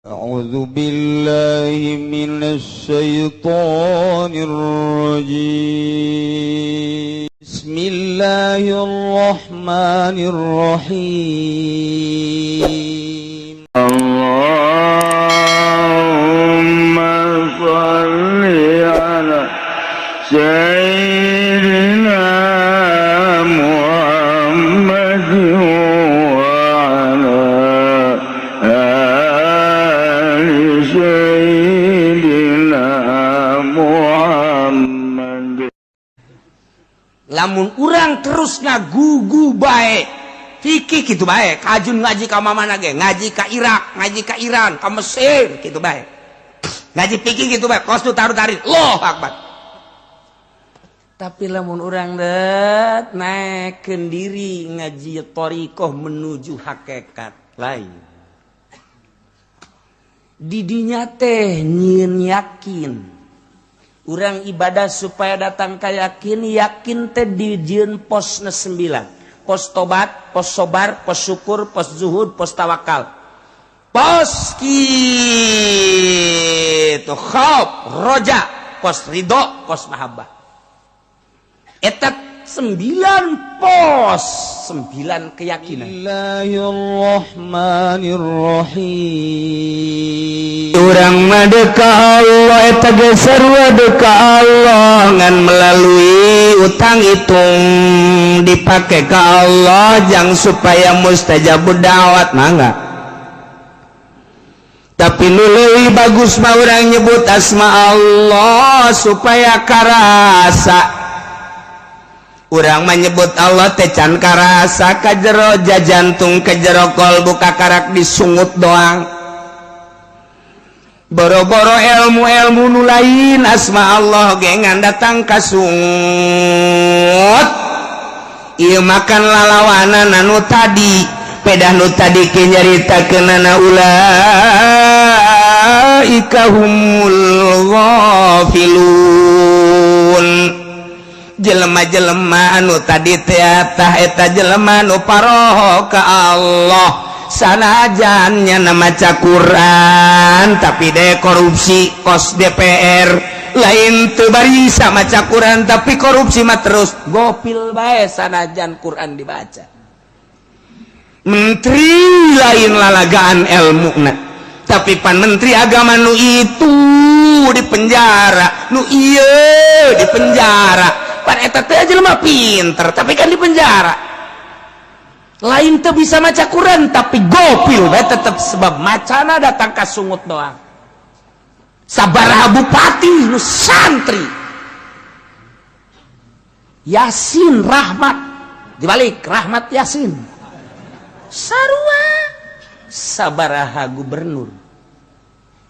أعوذ بالله من الشيطان الرجيم. بسم الله الرحمن الرحيم. اللهم صل على سيدنا محمد وعلى آل سيدنا محمد. Lamun urang terus ngagugu bae fikih gitu bae, kajun ngaji ka mana ge, ngaji ka Irak, ngaji ka Iran, ka Mesir gitu bae, ngaji fikih gitu bae, kos nu taruh tarik, Allahu Akbar. Tapi lamun urang det naikkeun diri ngaji thoriqoh menuju hakikat lain, didinya teh nyieun yakin. Urang ibadah supaya datang ka yakin. Yakin teh dijieun posna 9: pos tobat, pos sobar, pos syukur, pos zuhud, pos tawakal, pos kitu khauf, roja, pos ridho, pos mahabbah. Eta sembilan pos, sembilan keyakinan. الله الرحمن الرحيم. Urang mah ka Allah, eta ge sarua ka Allah, ngan melalui utang hitung dipake ka Allah jang supaya mustajabud da'wat. Mangga, tapi nu leuwih bagus mah urang nyebut asma Allah supaya karasa. Urang menyebut Allah teh can karasa ka jero jantung, ke jero kolbu, kakarak disungut doang. Boro-boro ilmu-ilmu nu lain, asma Allah gengan datang kasungut. Ieu makan lalawanan anu tadi pedah, nu tadi ke nyaritakeunana ulaika humul ghafilun, jelema-jelema anu tadi teh eta jelema nu paroho ka Allah, sanajan nyana maca Quran tapi deh korupsi kos DPR. Lain teu barisa maca Quran tapi korupsi mah terus gopil bae sanajan Quran dibaca. Menteri lain lalagaan ilmu, tapi pan menteri agama nu itu di penjara, nu iya di penjara. Pan eta teh jelema pinter, tapi kan di penjara. Lain teu bisa maca Quran tapi gopil bae tetep, sebab macana datang ka sungut doang. Sabaraha bupati nu santri Yasin Rahmat, dibalik Rahmat Yasin sarua. Sabaraha gubernur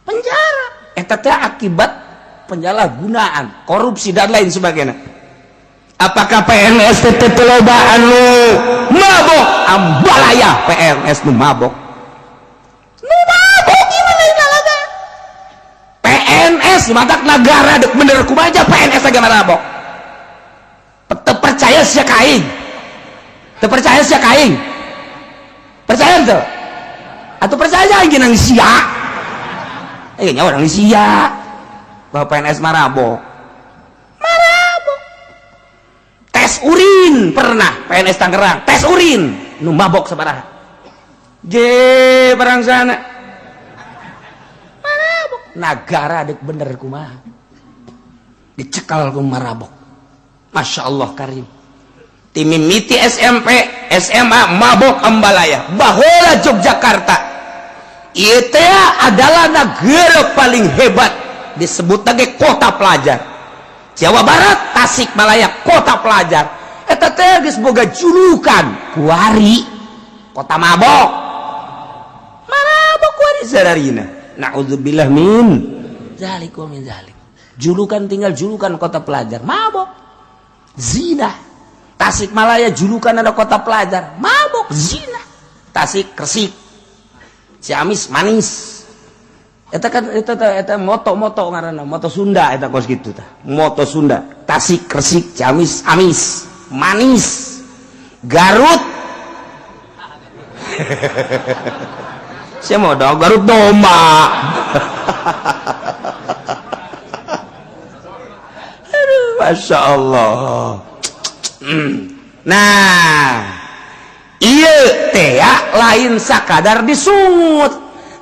penjara, eta teh akibat penyalahgunaan, korupsi, dan lain sebagainya. Apakah PNS teh teu loba anu mabok? Ambalaya PNS nu mabok, nu mabok gimana lalaga PNS matak negara dek bener kumaha PNS agama mabok. Teu percaya sia ka aing? Teu percaya sia ka aing? Percaya tuh atau percaya aing nang sia? Eh, nya orang sia bahwa PNS marabok, marabok. Tes urin pernah PNS Tangerang, tes urin nu mabok sabaraha je barang sana marabok. Nagara dek bener kumaha dicekal ku marabok. Masya Allah Karim, timimiti SMP, SMA mabok ambalaya. Baheula Yogyakarta ieu teh adalah negara paling hebat, disebut lagi kota pelajar Jawa Barat. Tasikmalaya kota pelajar, eta teh geus boga julukan kuari kota mabok. Mabok kuari sararina, naudzubillah min zalik wa min zalik. Julukan tinggal julukan kota pelajar, mabok, zina. Tasikmalaya julukan ada kota pelajar, mabok, zina. Tasik Resik, Ciamis manis. Eta kan eta eta moto-moto ngaranna moto Sunda, eta kos kitu tah moto Sunda. Tasik Resik, Ciamis amis manis, Garut. Saya mau dong Garut domba. Aduh, Masya Allah. Nah, iya teh lain sakadar disungut,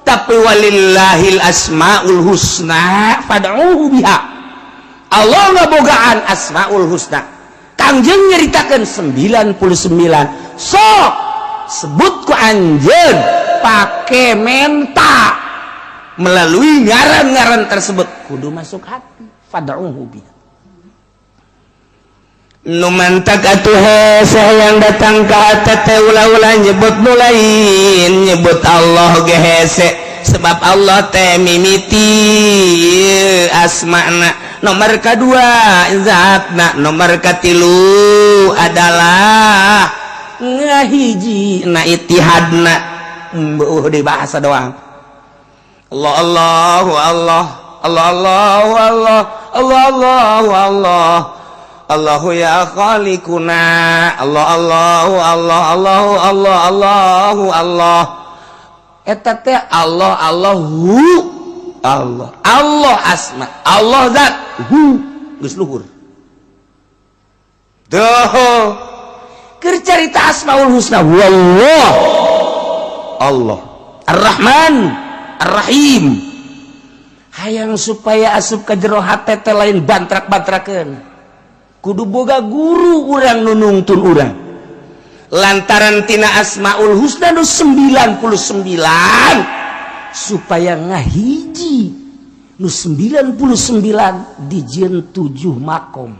tapi walillahil asmaul husna fad'uhu biha. Allah ngabogaan asmaul husna. Kangjeng nyeritakeun 99. Sok sebut ku anjeun pake menta melalui ngaran-ngaran tersebut kudu masuk hati, fad'uhu biha. Nu mantak atuh hese yang datang ka hate teh ulah-ulah nyebut nu lain, nyebut Allah ge hese, sebab Allah teh mimiti asmana, nomor kedua zatna, nomor katilu adalah ngahiji na itihadna. Beuh di bahasa doang. Allah Allahu Allah Allah Allahu Allah Allah Allahu Allah Allahu ya khaliquna Allah Allahu Allah Allahu Allah Allahu Allah. Eta teh Allah Allahu Allah Allah asma Allah zat hu geus luhur. Duh, keur carita asmaul husna wallah Allah Ar-Rahman Ar-Rahim. Hayang supaya asup ka jero hate teh lain bantrak-bantrakeun, kudu boga guru urang nu nungtun urang. Lantaran tina asmaul husna nu 99 supaya ngahiji nu 99 dijieun 7 makom.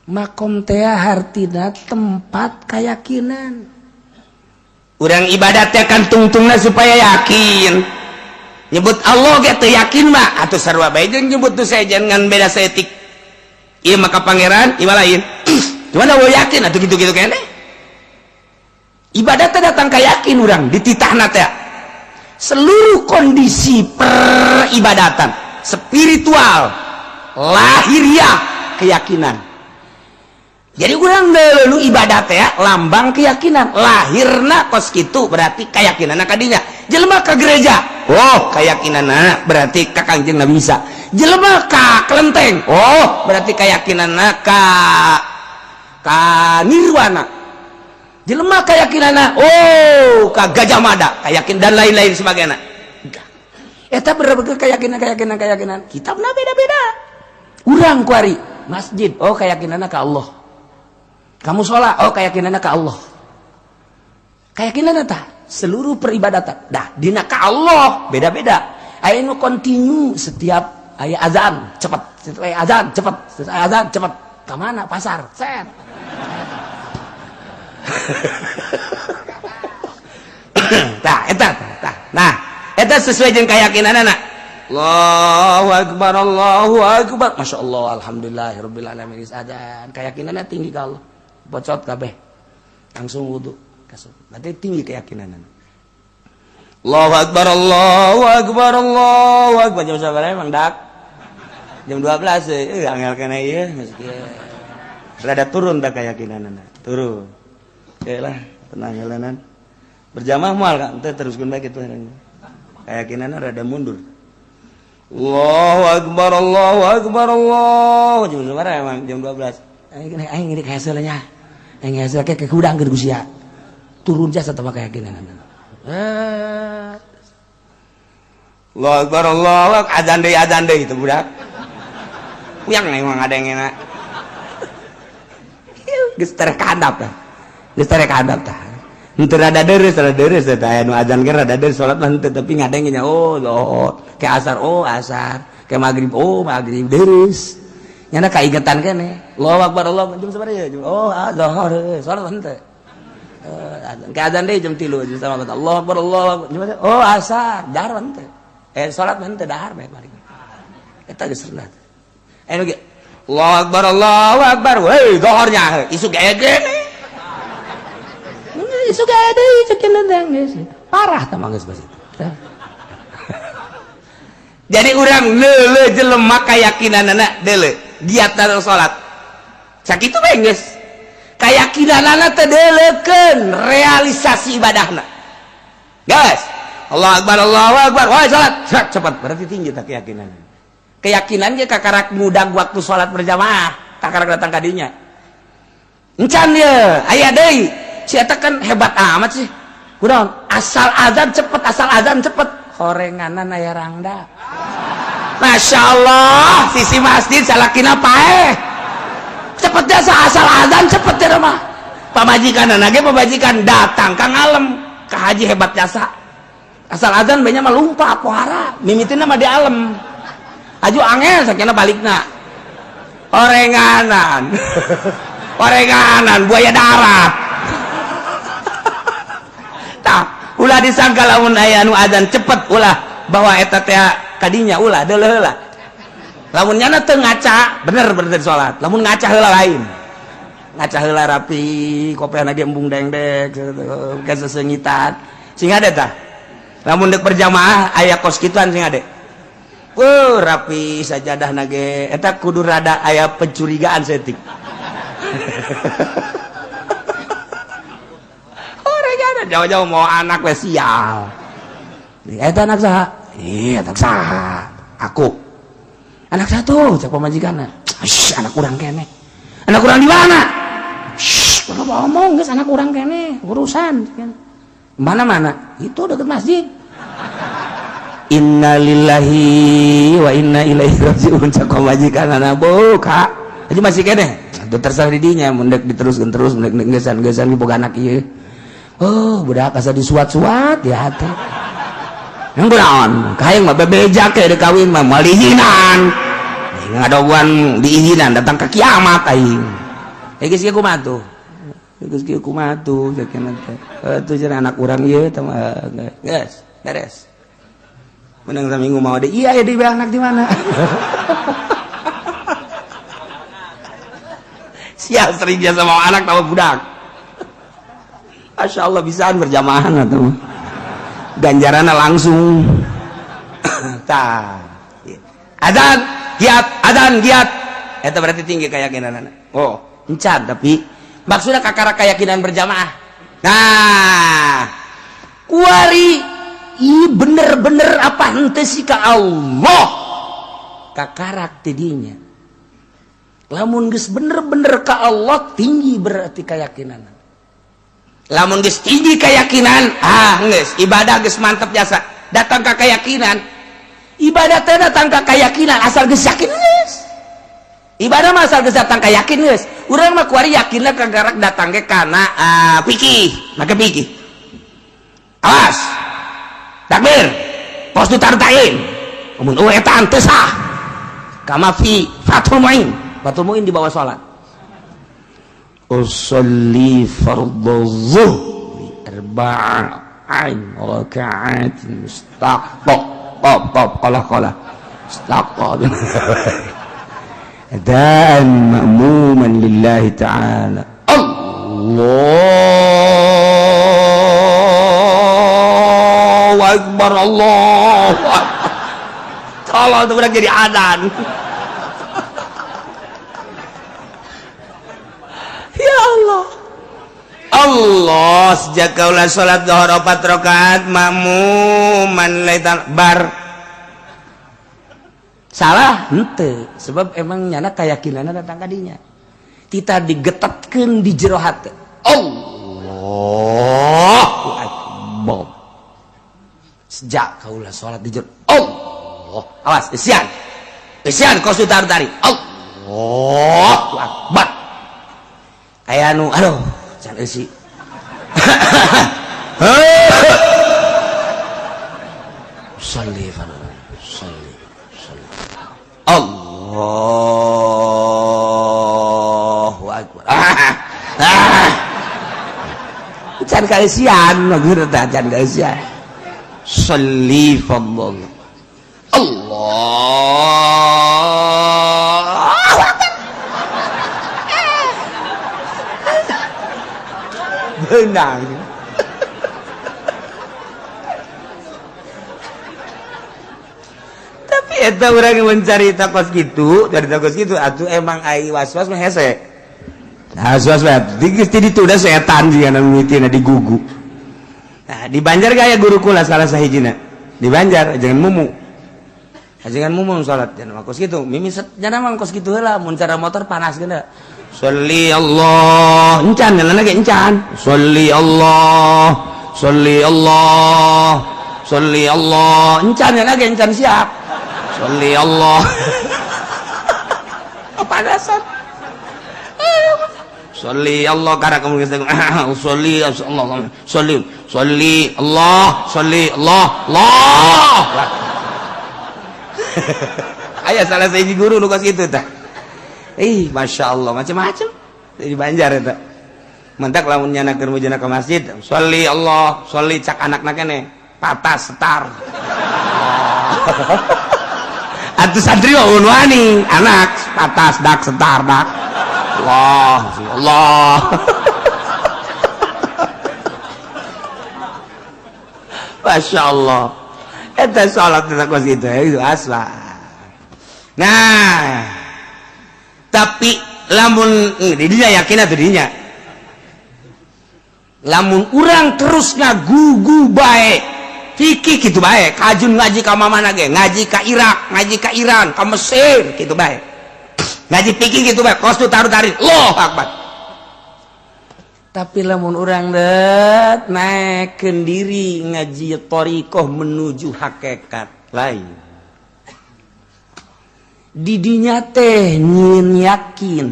Makom teh hartina tempat keyakinan. Urang ibadatnya kan tungtungna supaya yakin. Nyebut Allah ge teu yakin mah atuh sarua bae jeung nyebut nu sejen, ngan beda saeutik. Ieu maka pangeran, ieu lain. Cuman eueuh yakin atuh kitu-kitu keneh. Ibadat teh datang ka yakin urang dititahna teh. Seluruh kondisi peribadatan spiritual, lahiriah, keyakinan. Jadi urang dulu ibadat ya lambang keyakinan, lahirna kos kitu berarti keyakinan kadinya. Jelema ke gereja, oh keyakinan berarti ka Kangjeng Nabi Isa. Jelema ka kelenteng, oh berarti keyakinan ka ka nirwana. Jelema keyakinan, oh ka Gajah Mada, keyakin dan lain-lain sebagainya. Eta bener-bener keyakinan keyakinan keyakinan. Kitabna beda-beda. Urang kuari masjid, oh keyakinanna ka Allah. Kamu sholat, oh keyakinannya ke Allah. Keyakinan tah seluruh peribadatan. Dah dina ka Allah beda-beda. Aya nu continue setiap aya azan cepat, setiap aya azan cepat, setiap aya azan cepat. Ka mana pasar? Set. Tah eta tah. Nah, eta sesuai jeung keyakinanana. Allahu akbar, Allahu akbar. Masya Allah, alhamdulillahirabbil alamin. Azan. Keyakinannya tinggi ka Allah. Bocot kabeh langsung wudhu, berarti tinggi keyakinan. Allahu akbar, Allahu akbar, Allahu akbar. Jam sabaraha emang dak? Jam 12 angel kena ieu geus rada turun tak keyakinan, turun. Oke lah, tenang jalanan berjamaah moal kan teh teruskeun bae kitu, keyakinan rada mundur. Allahu akbar, Allahu akbar, Allah. Jam sabaraha emang? Jam 12. Aing aing ini hasilnya. Aing hasil kayak kudang keur sia. Turun jasa tambah keyakinan. Allahu akbar, Allah azan deui itu budak. Kuyang emang ada yang enak. Geus terek handap tah. Geus terek handap tah. Henteu rada deureuh, rada deureuh teh aya nu azan ge rada deureuh salat mah henteu, tapi ngadengnya oh oh kayak asar, oh asar, kayak maghrib, oh maghrib deureuh. Nyana kaingetan kene. Allahu akbar, Allah jam sabaraha ya? Oh, zuhur, salat henteu. Kayak azan deui jam 3 jam sama Allah akbar, Allah akbar. Oh, asar, dahar henteu. Salat henteu, dahar bae balik. Eta geus rendah. Nu ge Allahu akbar, Allahu akbar. Woi, zuhurnya isuk ge. Isuk ge deui cek geus. Parah tah mah geus bas itu. Jadi urang leuleuh jelema keyakinanana deuleu giat dalam salat. Sakitu bae geus. Keyakinanana teh deuleukeun realisasi ibadahna. Guys, Allah akbar, Allahu akbar, wah salat cepat, berarti tinggi tak keyakinan. Keyakinan ge kakarak mudah waktu salat berjamaah, kakarak datang kadinya. Encan ye, aya deui. Si eta kan hebat amat sih. Kunaon? Asal azan cepet, asal azan cepet. Horenganan aya rangda. Masya Allah, sisi masjid salakina paeh. Cepet jasa asal azan cepet ya mah. Pamajikan ge pamajikan datang ka ngalem ka haji hebat jasa. Asal azan banyak mah lumpat pohara, mimitina mah di alem. Aju angel sakina balikna. Horenganan. Horenganan buaya darat. Tah, ulah disangka lamun aya anu azan cepet ulah bahwa eta teh kadinya ulah deuleuh heula. Lamun nyana teu ngaca, bener bener salat. Lamun ngaca heula lain. Ngaca heula rapi, kopiahna ge embung dengdek, ka sesengitan. Sing ada tah. Lamun dek berjamaah aya kos kituan sing ade. Wuh, rapi sajadah nage eta kudu rada aya pencurigaan setik. Orang jauh-jauh mau anak we sial. Eta anak saha? Iya, anak saha? Aku. Anak satu, cek pamajikanna. Shh, anak urang kene. Anak urang di mana? Shh, ulah ngomong geus anak urang kene, urusan. Mana-mana? Itu deket masjid. Innalillahi wa inna ilaihi rajiun cek pamajikanna buka. Aja masih kene. Atuh terserah di dinya mun dek diteruskeun terus mun dek geus-geusan boga anak ieu. Oh, budak asa disuat-suat ya hati. Yang kunaon? Kahayang mah bebeja ke dek kawin mah moal diizinan. Ngadoguan diizinan datang ke kiamat aing. Eh geus kieu kumaha tuh? Geus kieu kumaha tuh sakeuna teh. Atuh cenah anak urang ieu teh mah geus beres. Menang saminggu mau deh. Iya ya di anak di mana? Sial sering biasa mau anak tahu budak. Masya Allah bisaan berjamaah atau ganjarannya langsung. Tah. Azan giat, azan giat. Eta berarti tinggi keyakinan. Oh, encan tapi maksudnya kakara keyakinan berjamaah. Nah, kuari i bener-bener apa henteu sih ka Allah. Kakarak tidinya. Lamun geus bener-bener ka Allah tinggi berarti keyakinan. Lamun geus tinggi keyakinan, ah geus ibadah geus mantep jasa. Datang ka keyakinan. Ibadah teh datang ka keyakinan asal geus yakin geus. Ibadah mah asal geus datang ka yakin geus. Urang mah kuari yakinna kagarak datang ge kana fikih, make fikih. Awas. Takbir. Pos ditartain. Mun eueuh eta teu sah. Kama fi Fathul Muin. Fathul Muin di bawah salat. Usolli fardhu zuhri arba'an raka'atin mustaqqa qaf qaf qala qala mustaqqa adaan ma'muman lillahi ta'ala. Allahu akbar, Allahu akbar. Tolong tuh udah jadi adzan. Ya Allah. Allah sejak kaulah salat zuhur 4 rakaat makmuman laitan bar. Salah henteu, sebab emang nyana keyakinanna datang ka dinya. Tita digetetkeun di jero hate. Allahu akbar. Sejak kaulah salat di jero Allah. Awas, isian. Isian kos tarik. Allahu akbar. Aya nu aduh can eusi. Sholli sholli sholli. Allahu akbar. Can kaeusian maksudna teh can kaeusian. Sholli fadl. Allah. Benang. Tapi eta urang mencari takos gitu, dari takos gitu atuh emang ai was-was mah hese. Nah, was-was mah di ditu da setan jiga mimitina digugu. Nah, di Banjar gaya guru kula salah sahijina di Banjar, jangan mumu, jangan mumu salat, jangan kos gitu mimi, jangan mah kos gitu heula. Mun cara motor panas geuna, sholli Allah encan, jangan lagi encan, sholli Allah, sholli Allah, sholli Allah encan, jangan lagi encan siap, sholli Allah, kepanasan. Sholli Allah karena kamu, sholli Allah, sholli, sholli Allah, sholli Allah, Allah. Aya salah sahiji guru nu kos kitu tah. Ih, masya Allah, macam-macam di Banjar eta. Mantak lamun nyana keur mujana ke masjid, sholli Allah, sholli, cak anakna kene patas setar. Atuh santri mah wani, anak patas dak setar dak. Allah, Allah. Masya Allah. Eta salat eta kos kitu itu asla. Nah, tapi lamun di dinya yakin atuh dinya. Lamun urang terus ngagugu bae, fikih kitu bae, kajun ngaji ka mana ge, ngaji ka Irak, ngaji ka Iran, ka Mesir kitu bae. Ngaji fikih kitu bae, kos tu taruh tarik, Allahu Akbar. Tapi lamun urang det naikkeun diri ngaji thariqah menuju hakikat lain. Didinya teh nyin yakin.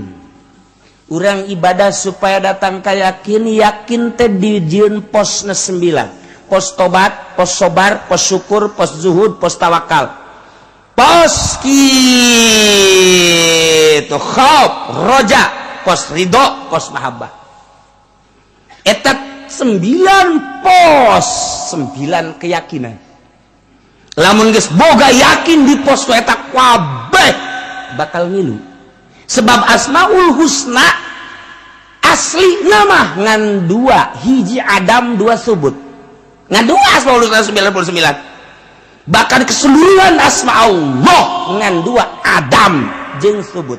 Urang ibadah supaya datang ka yakin, yakin teh dijieun posna 9. Pos tobat, pos sobar, pos syukur, pos zuhud, pos tawakal. Pos kitu khauf, roja, pos ridho, pos mahabbah. Eta 9 pos, 9 keyakinan. Lamun geus boga yakin di pos ku eta kabeh bakal ngilu. Sebab Asmaul Husna asli nama ngan dua, hiji adam, dua subut. Ngan dua Asmaul Husna 99. Bahkan keseluruhan asma Allah ngan dua, adam jeung subut.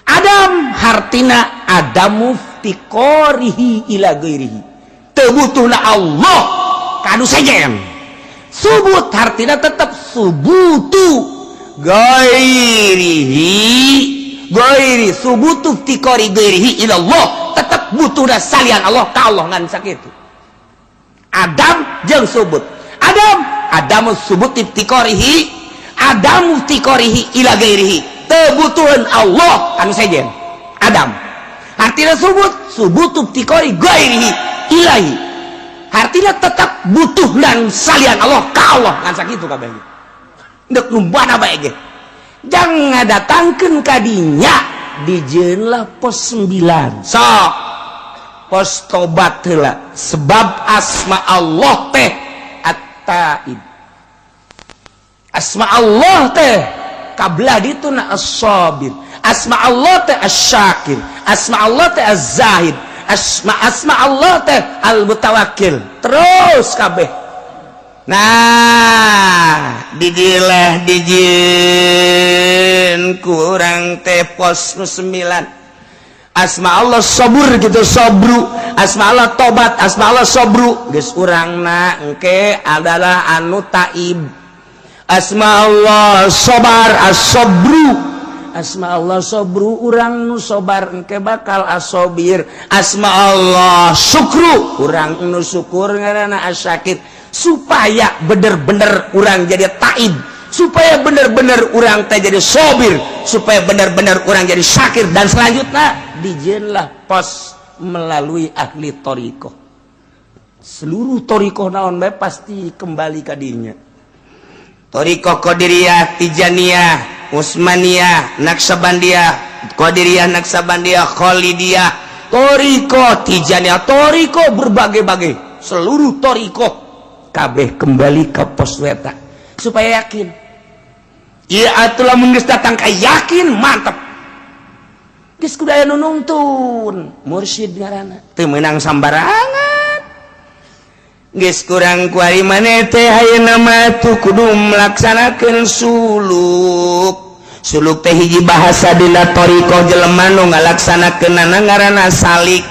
Adam hartina adamu iftiqarihi ila ghairihi. Teu butuhna Allah kanu sejen. Subut hartina tetap subutu ghairihi, ghairi subutu iftiqari ghairihi ila Allah, tetap butuhna salian Allah ka Allah ngan sakitu. Adam jeung subut. Adam adamu subut iftiqarihi, adamu iftiqarihi ila ghairihi. Teu butuheun Allah anu sejen. Adam artinya subut, subutu iftiqari ghairihi ilahi, artinya tetap butuh dan salian Allah ka Allah ngan sakitu kabeh. Ndek numbana bae ge jangan datangkeun ka dinya, dijieunlah pos 9, sok pos tobat heula. Sebab asma Allah teh at-taib, asma Allah teh kablah dituna as-sabir, asma Allah teh as-syakir, asma Allah teh az-zahid, asma asma Allah teh al-mutawakkil, terus kabeh. Nah, didilah dijieun kurang teh pos nu 9. Asma Allah sabur gitu, sobru, asma Allah tobat, asma Allah sobru, geus urangna engke adalah anu taib. Asma Allah sobar, as-sobru, asma Allah sobru, urang nu sobar engke bakal asobir. Asma Allah syukru, urang nu syukur ngaranna asyakir. Supaya bener-bener urang jadi taib, supaya bener-bener urang teh jadi sobir, supaya bener-bener urang jadi syakir, dan selanjutnya dijieunlah pos melalui ahli thoriqoh. Seluruh thoriqoh naon bae pasti kembali ka dinya. Thoriqoh Qadiriyah, Tijaniyah, Utsmaniyah, Naksabandiyah, Qadiriyah, Naksabandiyah, Khalidiyah, thoriqoh Tijaniyah, thoriqoh berbagai-bagai, seluruh thoriqoh kabeh kembali ke pos weta supaya yakin. Iya atuh, lamun geus datang ka yakin mantep, geus kudu aya nu nungtun, mursyid ngaranna, teu meunang sambarangan. Geus kurang kuari maneh teh ayeuna mah tuh kudu melaksanakeun suluk. Suluk teh hiji bahasa dina thoriqoh, jelema nu ngalaksanakeunana ngaranna salik.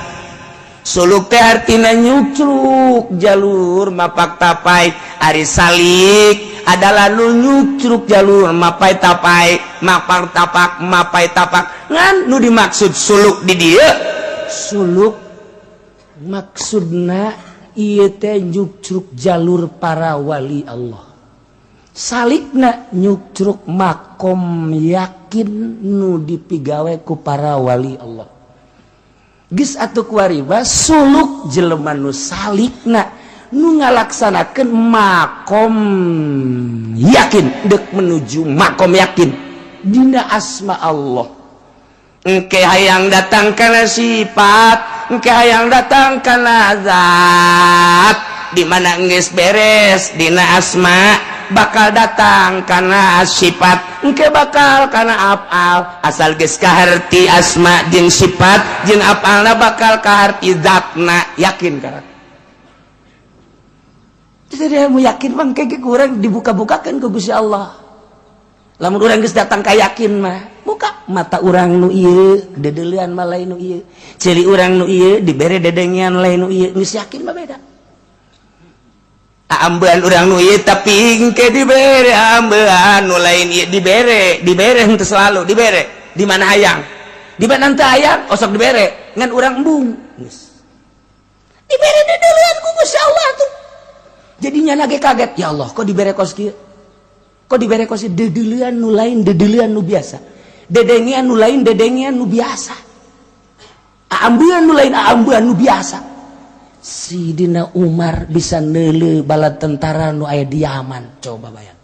Suluk teh artina nyucruk jalur mapak tapai. Ari salik adalah nu nyucruk jalur mapai tapai, mapak tapak, mapai tapak. Ngan nu dimaksud suluk di dieu, suluk maksudna ieu teh nyucruk jalur para wali Allah. Salikna nyucruk makom yakin nu dipigawe ku para wali Allah. Geus atuh kuari suluk jelema nu salikna nu ngalaksanakeun makom yakin, dek menuju makom yakin dina asma Allah. Engke hayang datang kana sifat, engke hayang datang kana zat. Di mana geus beres dina asma, bakal datang kana sifat, engke bakal kana afal. Asal geus kaharti asma jeung sifat jeung afalna, bakal kaharti zatna, yakin kana. Jadi ilmu yakin mah engke kurang dibuka-bukakan ke Gusti Allah. Lamun urang geus datang ka yakin mah, buka mata urang nu ieu dedeulean mah lain nu ieu, ceuli urang nu ieu dibere dedengean lain nu ieu. Geus yakin mah beda. Ambean urang nu ieu, tapi engke dibere ambean nu lain ieu. Dibere, dibere henteu selalu dibere. Di mana hayang, di mana henteu hayang osok dibere, ngan urang embung. Geus dibere dedeulean ku Gusti Allah tuh. Jadinya nage kaget, ya Allah, kok dibere kos kieu, kok dibere kos kieu? Dedeulean nu lain, dedeulean nu biasa, dedengean nu lain, dedengean nu biasa, ambean nu lain, ambean nu biasa. Sidina Umar bisa neuleu bala tentara nu aya di Yaman. Coba bayang,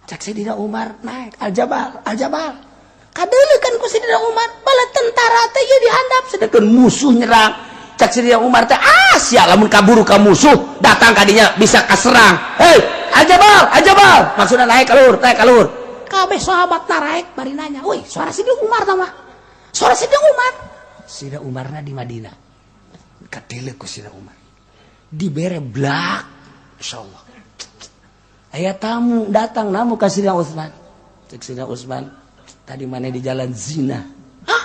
cak Sidina Umar naik Al-Jabal, Al-Jabal, kadeuleu kan ku Sidina Umar bala tentara teh ieu dihandap, sedangkan musuh nyerang. Cak Sidina Umar teh, ah sia, lamun kaburu ka musuh datang kadinya bisa kaserang. Hei, Al-Jabal, Al-Jabal, maksudna naik ka luhur, naik ka luhur. Kabeh sahabat naraek bari nanya, "Woi, suara Sidina Umar tah mah, suara Sidina Umar." Sidina Umarna di Madinah. Kadeuleu ku Sidina Umar, dibere blak. Insyaallah aya tamu datang, namu ka Sidina Utsman. Cek Sidina Utsman, "Tadi mana di jalan zina?" "Hah,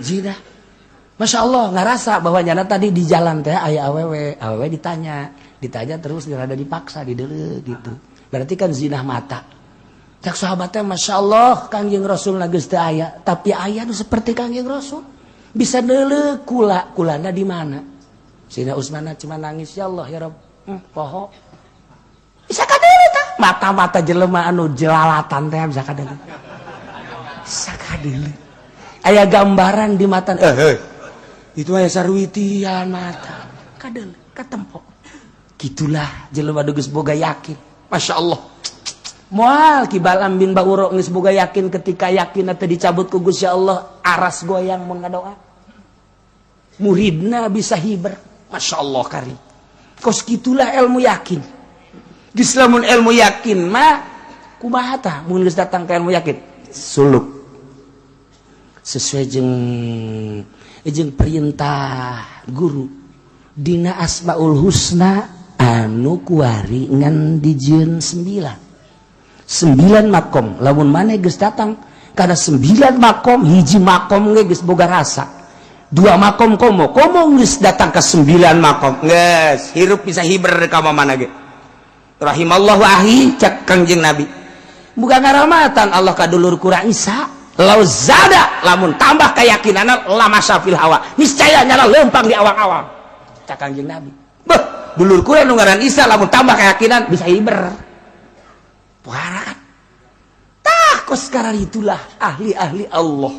zina?" Masya Allah, ngerasa bahwa nyana tadi di jalan teh aya awewe, awewe ditanya, ditanya terus rada dipaksa di deuleu gitu. Berarti kan zina mata. Cak sahabatnya, Masya Allah, Kangjeng Rasul geus teu aya, tapi aya nu seperti Kangjeng Rasul. Bisa deuleu kula, kulana di mana? Sina Utsman cuma nangis, "Ya Allah, ya Rabb, poho." Bisa kadeuleu tah? Mata-mata jelema anu jelalatan teh bisa kadeuleu. Bisa kadeuleu. Aya gambaran di mata. Eh, hey. Itu aya sarwitian mata. Kadeuleu, katempo. Gitulah jelema geus boga yakin. Masya Allah. Moal Ki Balam bin Bauro geus boga yakin, ketika yakin atau dicabut ku Gusti Allah, aras goyang mun ngadoa. Muridna bisa hiber. Masya Allah karim. Kos gitulah ilmu yakin. Geus lamun ilmu yakin mah kumaha tah mun geus datang ke ilmu yakin? Suluk. Sesuai jeung jeung perintah guru dina Asmaul Husna anu kuari ngan dijieun sembilan, sembilan makom. Lamun maneh geus datang kana sembilan makom, hiji makom ge geus boga rasa, dua makom komo komo geus datang ke sembilan makom, geus hirup bisa hiber ka mana ge. Rahimallahu ahi, cak Kangjeng Nabi, bukan ngaramatan Allah ka dulur kurang Isa, lau zada, lamun tambah keyakinan, lama syafil hawa, niscaya nyala lempang di awang-awang. Cak Kangjeng Nabi, beh, dulur kurang nu ngaran Isa lamun tambah keyakinan bisa hiber. Parah tah. Kos sekarang itulah ahli-ahli Allah.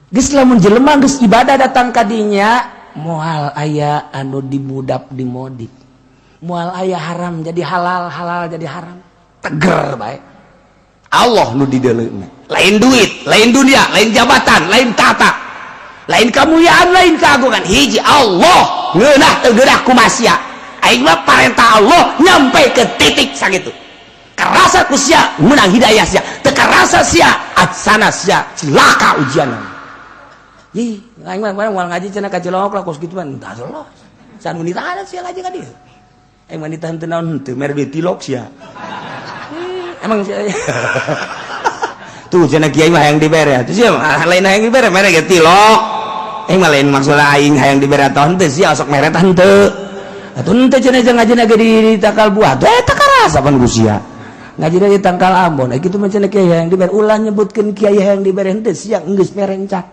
Geus lamun jelema geus ibadah datang kadinya, moal aya anu dimudap dimodif, moal aya haram jadi halal, halal jadi haram. Teger bae Allah nu dideuleuna, lain duit, lain dunia, lain jabatan, lain tata, lain kemuliaan, lain keagungan. Hiji Allah. Ngeunah teu geunah kumaha sia, aing mah parentah Allah nyampe ke titik sakitu. Kerasa ku sia, menang hidayah sia. Teu karasa sia, atsana sia celaka ujian. Ih, aing mah moal ngaji cenah ka Cilongok lah kos kitu mah. Entah Allah san nu ditahan sia ngaji ka dieu. Aing mah ditahan teu naon teu, mere duit tilok sia. Emang sia tuh cenah kiai mah yang dibere atuh sia mah lain, yang dibere mere ge tilok. Aing mah lain maksud aing hayang dibere atau henteu sia, sok mere tah henteu. Atuh henteu cenah jeung ngajina ge di tangkal buah. Teh eta karasa pan ku sia. Ngajina di tangkal ambon. Kitu mah cenah kiai hayang dibere, ulah nyebutkeun kiai hayang dibere henteu, sia geus mere encan.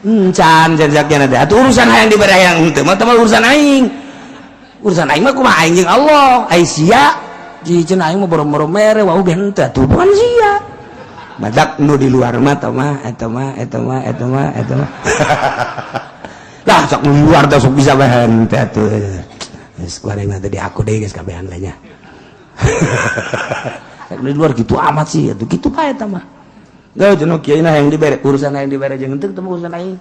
Encan cenah teh. Atuh urusan hayang dibere hayang henteu mah teh urusan aing. Urusan aing mah kumaha aing jeung Allah. Ai sia di cenah aing mah boro-boro mere wau ge henteu atuh bukan sia. Badak nu di luar mah eta mah eta mah eta mah eta mah eta mah. Lah, sok nu di luar teh sok bisa bae henteu atuh. Geus ku aing teh di aku deui geus kabehan lah nya. Di luar gitu amat sih atuh, kitu bae eta mah. Gak cenah kiai nah yang dibere, urusan yang dibere jeung henteu teu urusan aing.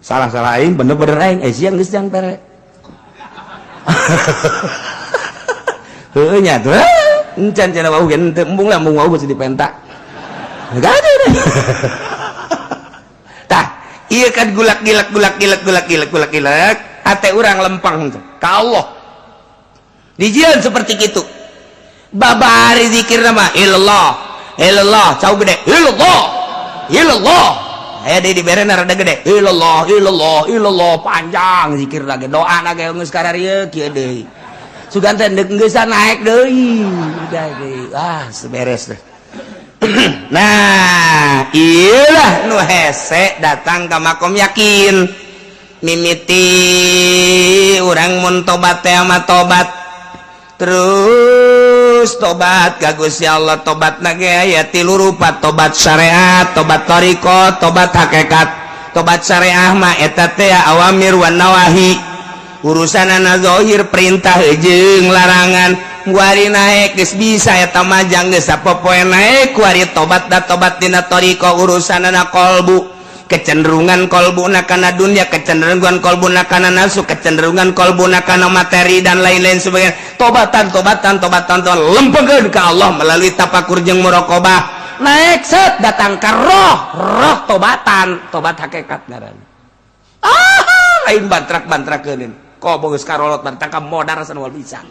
Salah-salah aing, bener-bener aing, eh siang geus jang pere. Heueuh nya tuh. Encan cenah wau ge henteu, embung lah, embung wau geus dipenta. Gak ada. Tah, iya kan gulak gilak gulak gilak gulak gilak gulak gilak, hate urang lempang ka Allah. Dijieun seperti itu. Babari zikir nama illallah, illallah, cau gede, illallah, illallah. Aya deui dibere rada gede, illallah, illallah, illallah, panjang zikir lagi, doa lagi geus kararieu kieu deui. Sugan teh deuk geus naik deui, udah deui. Ah, seberes deh. Nah, iyalah nu hese datang ke makom yakin. Mimiti urang mun tobat teh mah tobat. Terus tobat ka Gusti Allah, tobat na ge aya tilu rupa: tobat syariat, tobat thariqah, tobat hakikat. Tobat syariah mah eta teh awamir wan nawahi, urusanana zahir, perintah jeung larangan. Kuari naek geus bisa eta mah jang geus sapopoe naek. Kuari tobat da tobat dina thariqah, urusanana kolbu, kecenderungan kolbuna kana dunia, kecenderungan kolbuna kana nafsu, kecenderungan kolbuna kana materi, dan lain-lain sebagainya. Tobatan, tobatan, tobatan, tobatan, lempengkeun ka Allah melalui tapakur jeung muraqabah. Naik set datang ke roh, roh tobatan, tobat hakikat ngaranna. Ah, lain bantrak-bantrakeun kok geus karolot bantrak modar sanwal bisa.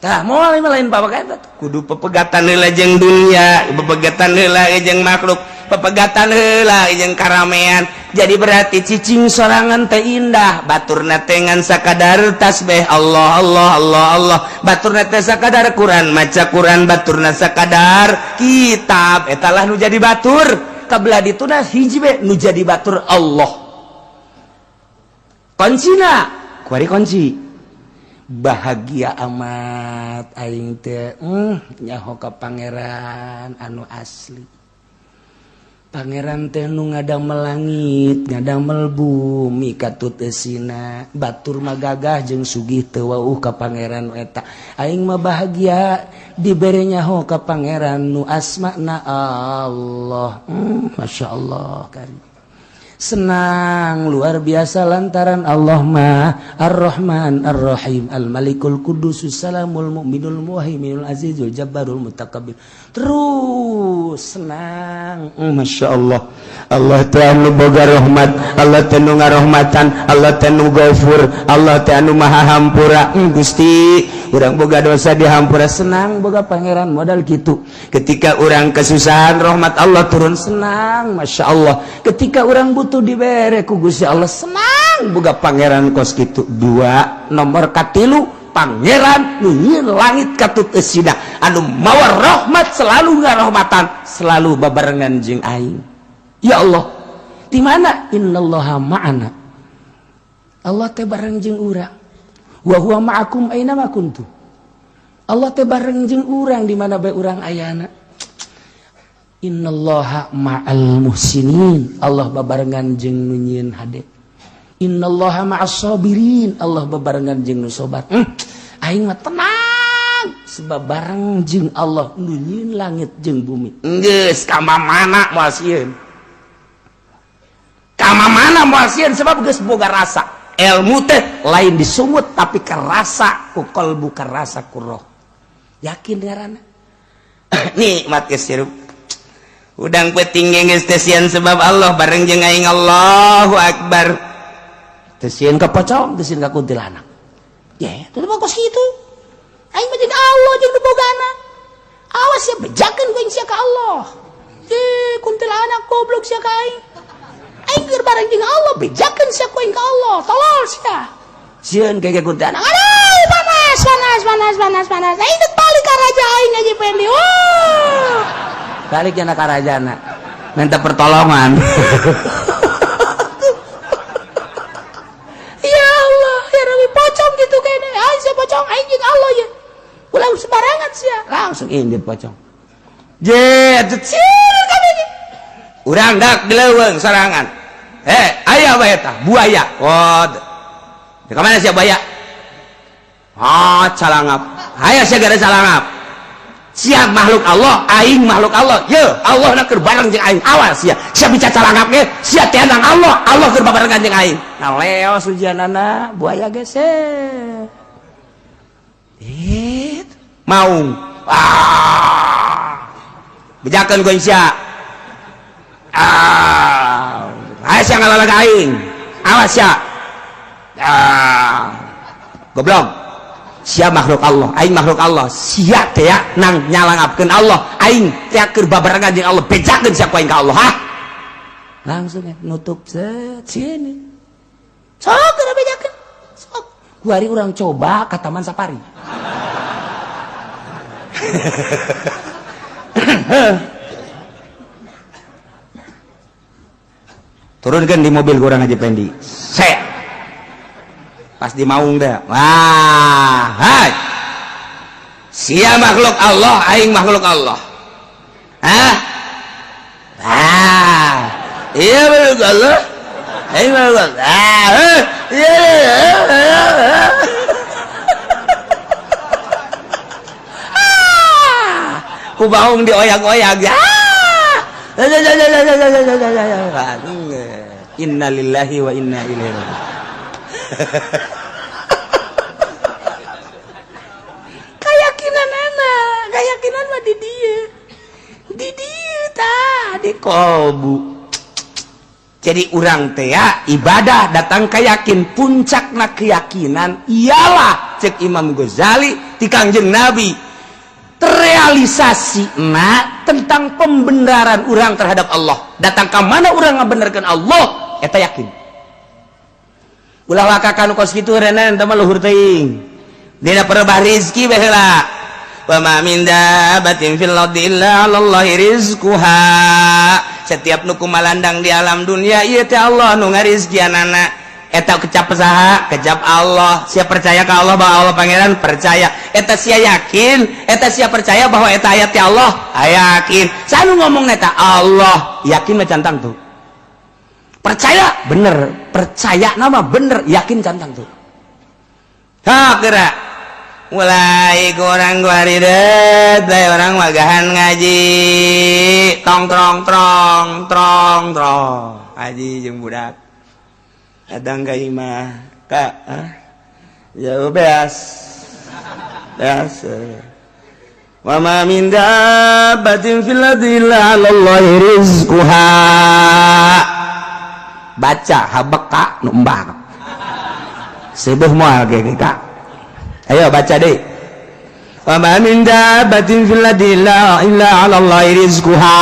Tah, moal lain bapak kudu pepegatan heula jeung dunia, pepegatan heula jeung makhluk, pepegatan heula jeung karamean. Jadi berarti cicing sorangan teh indah, baturna teh ngan sakadar tasbih Allah, Allah, Allah, Allah, baturna teh sakadar Quran, maca Quran, baturna sakadar kitab. Eta lah nu jadi batur. Kabelah dituna hiji be nu jadi batur, Allah. Kuncina kuari kunci bahagia amat aing teh nyaho ka pangeran anu asli. Pangeran teh nu ngadamel langit, ngadamel bumi katut eusina. Batur mah gagah jeung sugih teu wauh ka pangeran eta. Aing mah bahagia dibere nyaho ka pangeran nu asmana Allah. Masya Allah karim. Senang luar biasa lantaran Allah mah Ar-Rahman Ar-Rahim, Al-Malikul Qudus Salamul Mu'minul Muhaiminul Azizul Jabbarul Mutakabbir. Terus senang. Masya Allah, Allah teh anu boga rahmat, Allah teh nu ngarohmatan, Allah teh nu gafur, Allah teh anu maha hampura. Gusti, urang boga dosa dihampura, senang boga pangeran modal gitu. Ketika urang kesusahan, rahmat Allah turun, senang, Masya Allah. Ketika urang butuh dibere ku Gusti Allah, senang boga pangeran kos gitu. Dua nomor katilu, pangeran nu langit katut eusina, anu mawa rahmat, selalu ngarohmatan, selalu babarengan jeung aing. Ya Allah, di mana innallaha ma'ana, Allah teh bareng jeung urang. Wa huwa ma'akum aina ma kuntum. Allah teh bareng jeung urang di mana bae urang ayana. Innallaha ma'al muhsinin, Allah babarengan jeung nu nyieun hade. Innallaha ma'as sabirin, Allah babarengan jeung nu sabar. Aing mah tenang sebab bareng jeung Allah nu nyieun langit jeung bumi. Geus ka mana moal sieun, ka mana moal sieun, sebab geus boga rasa. Ilmu teh lain disungut, tapi kerasa ku kalbu, kerasa ku roh, yakin ngaranna. Nikmat geus hirup. Udang peuting geus teu sieun sebab Allah bareng jeung aing. Allahu akbar. Teu sieun ka pocong, teu sieun ka kuntilanak. Ya, teu mah kos kitu. Aing mah jeung Allah jeung nu bogana. Awas ya, bejakeun ku aing sia ka Allah. Eh, kuntilanak goblok sia ka aing. Aing Aing keur bareng jeung Allah, bejakeun sia ku aing ka Allah, tolol sia. Sieun kayak kuntilanak. Aduh, panas, panas, panas, panas, panas. Aing teh balik ka raja aing Haji Pendi. Wah. Balik jana ka rajana. Minta pertolongan. Ya Allah, ya Rabbi, pocong gitu kayaknya. Aing sia pocong, aing jeung Allah ya. Ulah sembarangan sia. Langsung indit pocong. Je, sieun kabeh. Urang dak di leuweung sorangan. Eh, aya bae eta, buaya. Oh. Di mana sia buaya? Ah, calangap. Aya sia gara calangap. Sia makhluk Allah, aing makhluk Allah. Ye, Allah na keur bareng jeung aing. Awas sia. Sia bicara calangap ge, sia tiandang Allah, Allah keur babarengan jeung aing. Nah, leos ujianana buaya geser. Eh, maung. Ah. Bejakeun ku sia. Ah. Ayo sia ngalalag aing. Awas sia. Ah. Goblok. Sia makhluk Allah, aing makhluk Allah. Sia teh nang nyalangapkeun Allah, aing teh keur babarengan jeung Allah, bejakeun sia ku aing ka Allah, hah? Langsung ya, nutup set sini. Sok geura bejakeun. Sok. Kuari urang coba ka Taman Safari. Turunkan di mobil kurang Haji Pendi. Set. Pas di maung dah. Wah, hai. Sia makhluk Allah, aing makhluk Allah. Hah? Ah. Iya makhluk Allah. Aing makhluk Allah. Ah, iya. Ku baung dioyak-oyak. Ah. Innalillahi wa inna ilaihi raji'un. Keyakinan anak, keyakinan mah di dieu. Di dieu tah, di kolbu. Jadi urang teh ibadah datang keyakin, puncakna keyakinan ialah cek Imam Ghazali ti Kangjeng Nabi terrealisasi na tentang pembenaran orang terhadap Allah. Datang ke mana orang ngabenerkeun Allah, eta yakin. Ulah wakakan kos kitu renen teh mah luhur teuing. Dina perebah rizki bae heula. Wa ma min dabbatin fil ardi illa 'alallahi rizquha. Setiap nu kumalandang di alam dunia ieu teh Allah nu ngarizkianana. Eta kecap saha? Kecap Allah. Sia percaya ka Allah bahwa Allah pangeran? Percaya. Eta sia yakin, eta sia percaya bahwa eta ayat ti Allah? Yakin. Sanu ngomong eta Allah, yakin mah cantang tuh. Percaya bener, percaya nama bener, yakin cantang tuh. Ha geura. Mulai kurang guaridet, mulai orang magahan ngaji. Tong trong trong trong trong. Ngaji jeung budak. Kadang ka imah kak, ya beas beas. Wa ma min dabbatin fil ardi illa 'alallahi rizquha. Baca habeka nu embak seubeuh moal ge kak. Ayo baca deh. Wa ma min dabbatin fil ardi illa 'alallahi rizquha.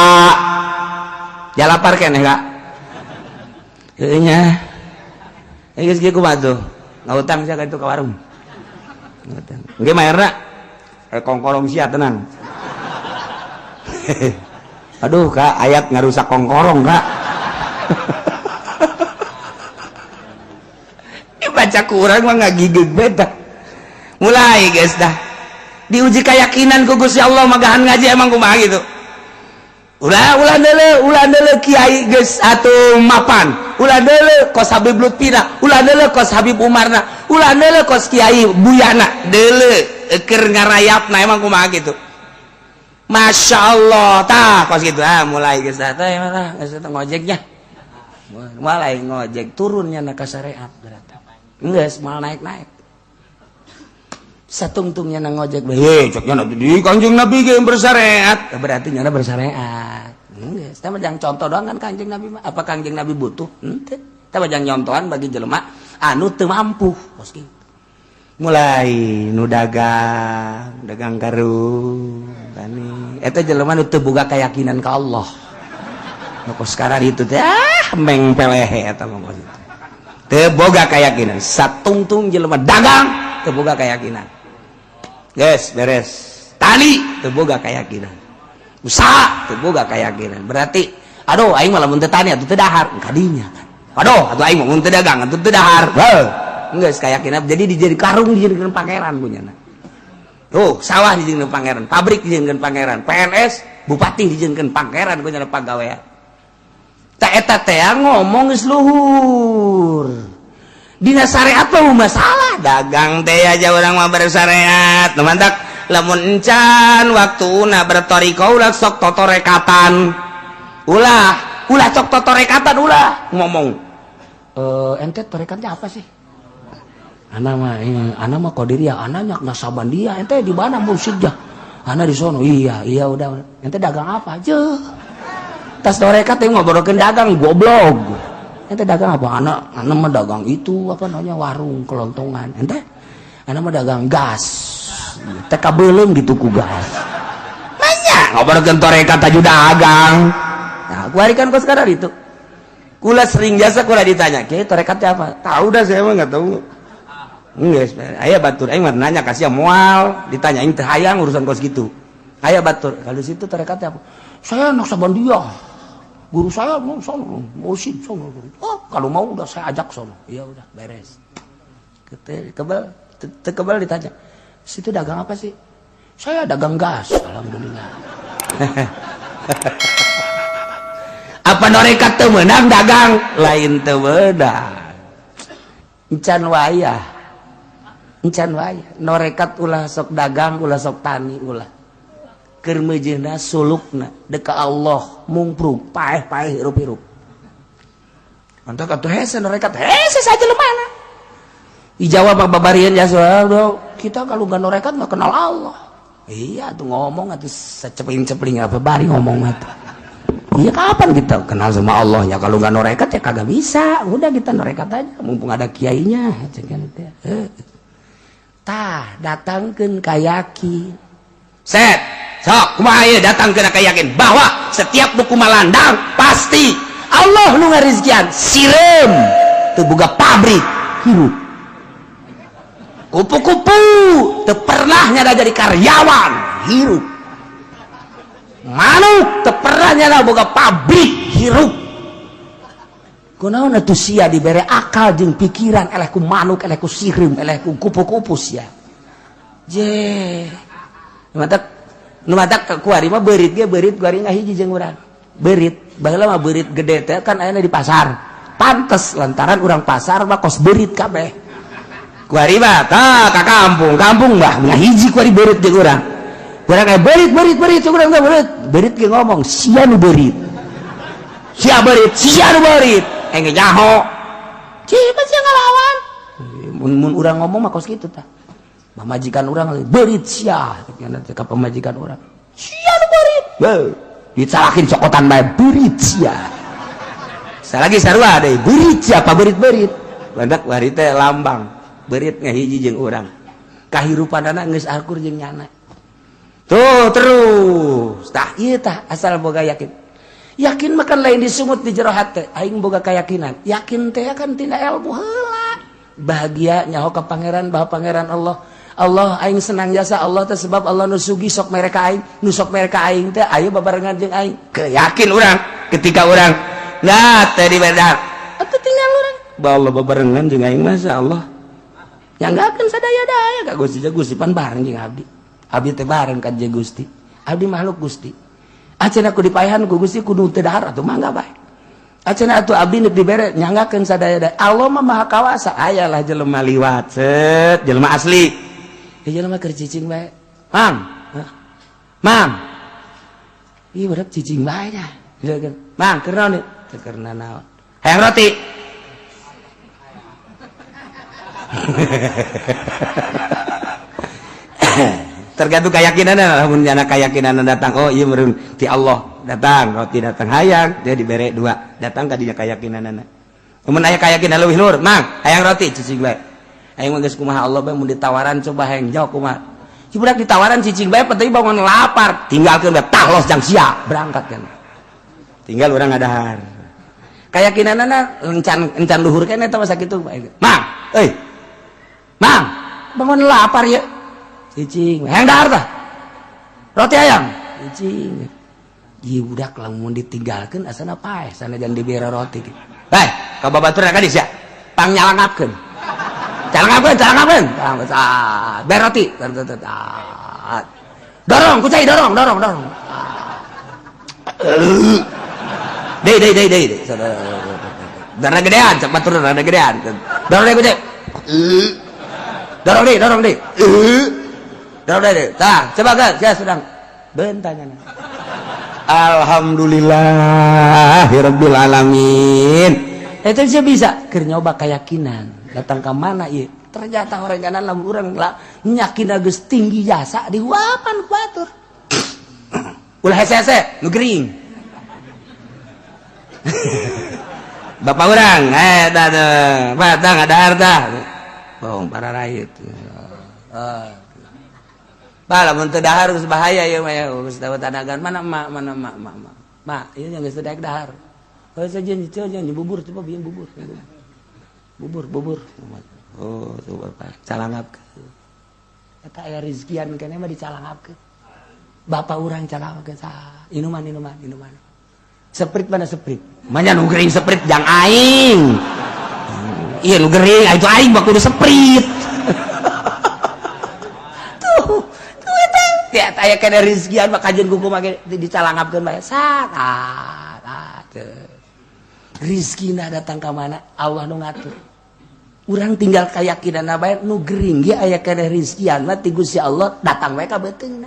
Ya lapar keneh kak. Heueuh nya. Geus kieu kumaha tuh? Ngahutang sia ka itu ka warung. Ngahutang. Engke mayarna kongkorong sia tenang. Aduh kak, ayat ngarusak kongkorong kak. Baca kurang mah ngagigig beta. Mulai guys dah. Diuji keyakinan ku Gusti Allah magahan ngaji emang kumaha gitu. Ulah ulah deuleu, ulah deuleu kiai geus atuh mapan. Ulah deuleu kos Habib Lutfina, ulah deuleu kos Habib Umarna, ulah deuleu kos Kiai Buyana, deuleu keur ngarayapna emang kumaha gitu. Masya Allah, tah kos gitu. Ah mulai geus tah teh mah geus teh ngojeknya. Mulai ngojek turunnya na ka syariat berarti. Geus moal naik-naik. Satungtungnya na ngojek, hei ceknya nanti di Kanjeng Nabi ge bersyariat, berarti nyana bersyariat. Geus, teh mah jang contoh doang kan Kanjeng Nabi mah. Apa Kanjeng Nabi butuh? Henteu. Teh mah jang nyontohan bagi jelema anu teu mampu. Kos kitu. Mulai nu dagang, dagang karung, tani. Eta jelema nu teu boga keyakinan ka Allah. Nu kos sekarang itu teh ah Meng pelehe eta mah teu boga keyakinan. Satungtung jelema dagang teu boga keyakinan. Geus beres. Tani teu boga keyakinan. Usaha teu boga keyakinan. Berarti aduh, aing mah lamun teu tani atuh teu dahar kadinya kan. Aduh, atuh aing mah mun teu dagang atuh teu dahar. Heuh. Geus keyakinan jadi dijadi karung, dijadikan pangeran punyana. Tuh, sawah dijadikan pangeran, pabrik dijadikan pangeran, PNS, bupati dijadikan pangeran punyana pagawean. Tak eta teh ngomong geus luhur. Dina syariat mah masalah dagang teh aja urang mah bersyariat. Nu mantak lamun encan waktuna bertoriko ulah sok totorekatan. Ulah, ulah sok totorekatan, ulah ngomong. Eh, ente torekatnya apa sih? Ana mah ini, ana mah Qadiriyah, ana nyak Nasabandiyah, ente di mana musiknya? Ana di sono. Iya, udah. Ente dagang apa? Je. Tas torekat teh ngobrolkeun dagang, goblok. Ente dagang apa? Ana mah dagang itu, apa namanya, warung kelontongan. Ente? Ana mah dagang gas. TK belum gitu ku gas. Banyak ngobrolkeun torekat aju dagang. Nah, kuari kan kos sekarang itu. Kula sering jasa kula ditanya, "Kiai, torekatnya apa?" Tahu dah, saya mah nggak tahu. Enggak, aya batur aing mah nanya kasih moal, ditanya aing teu hayang urusan kos gitu. Aya batur, kalau situ torekatnya apa? Saya Naqsyabandiyah. Guru saya mau sono, mau sih sono. Oh, kalau mau udah saya ajak sono. Iya udah, beres. Kebal, kebal ditanya. Situ dagang apa sih? Saya dagang gas, alhamdulillah. Apa norekat teu meunang dagang? Lain teu meunang. Encan wayah. Encan wayah. Norekat ulah sok dagang, ulah sok tani, ulah. Keur meujeuhna sulukna deka Allah mungprung paeh-paeh hirup-hirup. Mantap atuh hese norekat, hese saja lemana. Dijawab babarian ya, kita kalau nggak norekat nggak kenal Allah. Iya tuh ngomong atuh secepling-cepling apa bari ngomong atuh. Iya, kapan kita kenal sama Allah ya kalau nggak norekat? Ya kagak bisa. Udah, kita norekat aja mumpung ada kiainya. Tah, datangkeun kayakin. Set sok kumaha ieu datangkeun kayakin bahwa setiap buku malandang pasti Allah nu ngarizkian. Sireum teu boga pabrik hirup, kupu-kupu teu pernah nyada jadi karyawan hirup, manuk teu pernah nyada boga pabrik hirup. Kunaon atuh sia dibere akal jeung pikiran eleh ku manuk, eleh ku sireum, eleh ku kupu-kupu sia? Je matak nu matak kuari mah beurit ge, beurit kuari ngahiji jeung urang. Beurit baheula mah beurit gede teh kan ayana di pasar, pantes lantaran urang pasar mah kos beurit kabeh. Kuari mah tah ka kampung, kampung mah ngahiji kuari beurit jeung urang. Urang kayak beurit, beurit, beurit, urang teh beurit beurit ge ngomong, "Sia nu beurit, sia beurit, sia nu beurit." Engge nyaho cik sia ngalawan. Mun mun urang ngomong mah kos kitu tah. Pamajikan urang, "Beurit sia," ka pamajikan urang, "Sia nu beurit." Beuh, dicalakin cokotan bae, "Beurit sia." Salagi sarua deui, "Beurit sia, apa beurit-beurit." Landak wari teh lambang beurit ngahiji jeung urang, kahirupanana geus akur jeung nyana. Tuh terus tah ieu tah asal boga yakin. Yakin makan lain disungut di jero hate, aing boga keyakinan. Yakin teh kan tina ilmu heula. Bahagia nyaho ka pangeran bahwa pangeran Allah. Allah aing senang jasa Allah teh sebab Allah nu sugi sok mereka aing, nu sok mereka aing teh ayo babarengan jeung aing. Keyakin urang ketika urang nah teh di bedar atuh tinggal urang bahwa Allah babarengan jeung aing, masa Allah yang enggak akan sadaya-daya ka Gusti. Gusti pan bareng jeung abdi, abdi teh bareng ka jeung Gusti, abdi makhluk Gusti. Acan aku dipayahan ku Gusti kudu teu dahar atuh mangga bae. Acan atuh abdi neuk dibere nyanggakeun sadaya-daya. Allah mah maha kawasa. Aya lah jelema liwat set, jelema asli ya, jelema keur cicing bae. Mang, Mang, ih, budak cicing bae nya. Mang, keur naon? Teu keur naon, hayang roti. Tergantung keyakinan. Lamun nyana keyakinan datang, oh iya meureun ti Allah datang roti, datang hayang, dia dibere dua, datang ka dinya keyakinanana. Mun aya keyakinan leuwih luhur, "Mang, hayang roti," cicing bae. Aing mah geus kumaha Allah bae mun ditawaran, coba hayang jauh kumaha si budak ditawaran cicing bae, penting bangun lapar, tinggalkeun bae, tah los jang sia berangkat kan, tinggal urang ngadahar. Keyakinanana encan encan luhur keneh eta mah sakitu. Mang, euy. Mang, bangun lapar ya. Cicing, hayang dahar tah. Roti ayam. Cicing. Ieu budak lamun ditinggalkeun asana paeh, sanajan dibere roti. Hei, ka babatur ka dieu sia. Pang nyalangapkeun. Calangapkeun, calangapkeun. Bere roti. Dorong, ku cai dorong, dorong, dorong. Deui, deui, deui, deui. Darah gedean, cek batur darah gedean. Dorong deui ku cai. Dorong deui, dorong deui. Dorong deui. Tah, coba kan, sia sedang bentanya. Alhamdulillahirabbil alamin. Itu sih bisa keur nyoba keyakinan. Datang ke mana ieu? Ternyata orang kanan lamun urang lah nyakin geus tinggi jasa dihuapan ku batur. Ulah hese-hese, nu gering. Bapak urang, tah teh, batang ada harta. Bohong para rakyat. Bah, lamun teu dahar geus bahaya ieu mah ya, geus tanagan mana emak, mana emak, emak, emak. Mak, ieu yang geus teu daek dahar. Oh, saja jangan bubur, coba bikin bubur. Bubur, bubur. Oh, coba Pak, calangapkeun. Eta aya rizkian keneh mah dicalangapkeun. Bapak urang calangapkeun sa. Inuman, inuman, inuman. Seprit mana seprit? Manya nu gering seprit jang aing. Iya nu gering, itu aing mah kudu seprit. Tuh, tuh eta. Ya aya keneh rizkian mah kajeun kuku mah dicalangapkeun bae. Sat, ah, teu. Rizkina datang ka mana? Allah nu ngatur. Urang tinggal keyakinan bae nu gering ge aya keneh rizkian mah ti Gusti Allah datang bae ka beuteungna.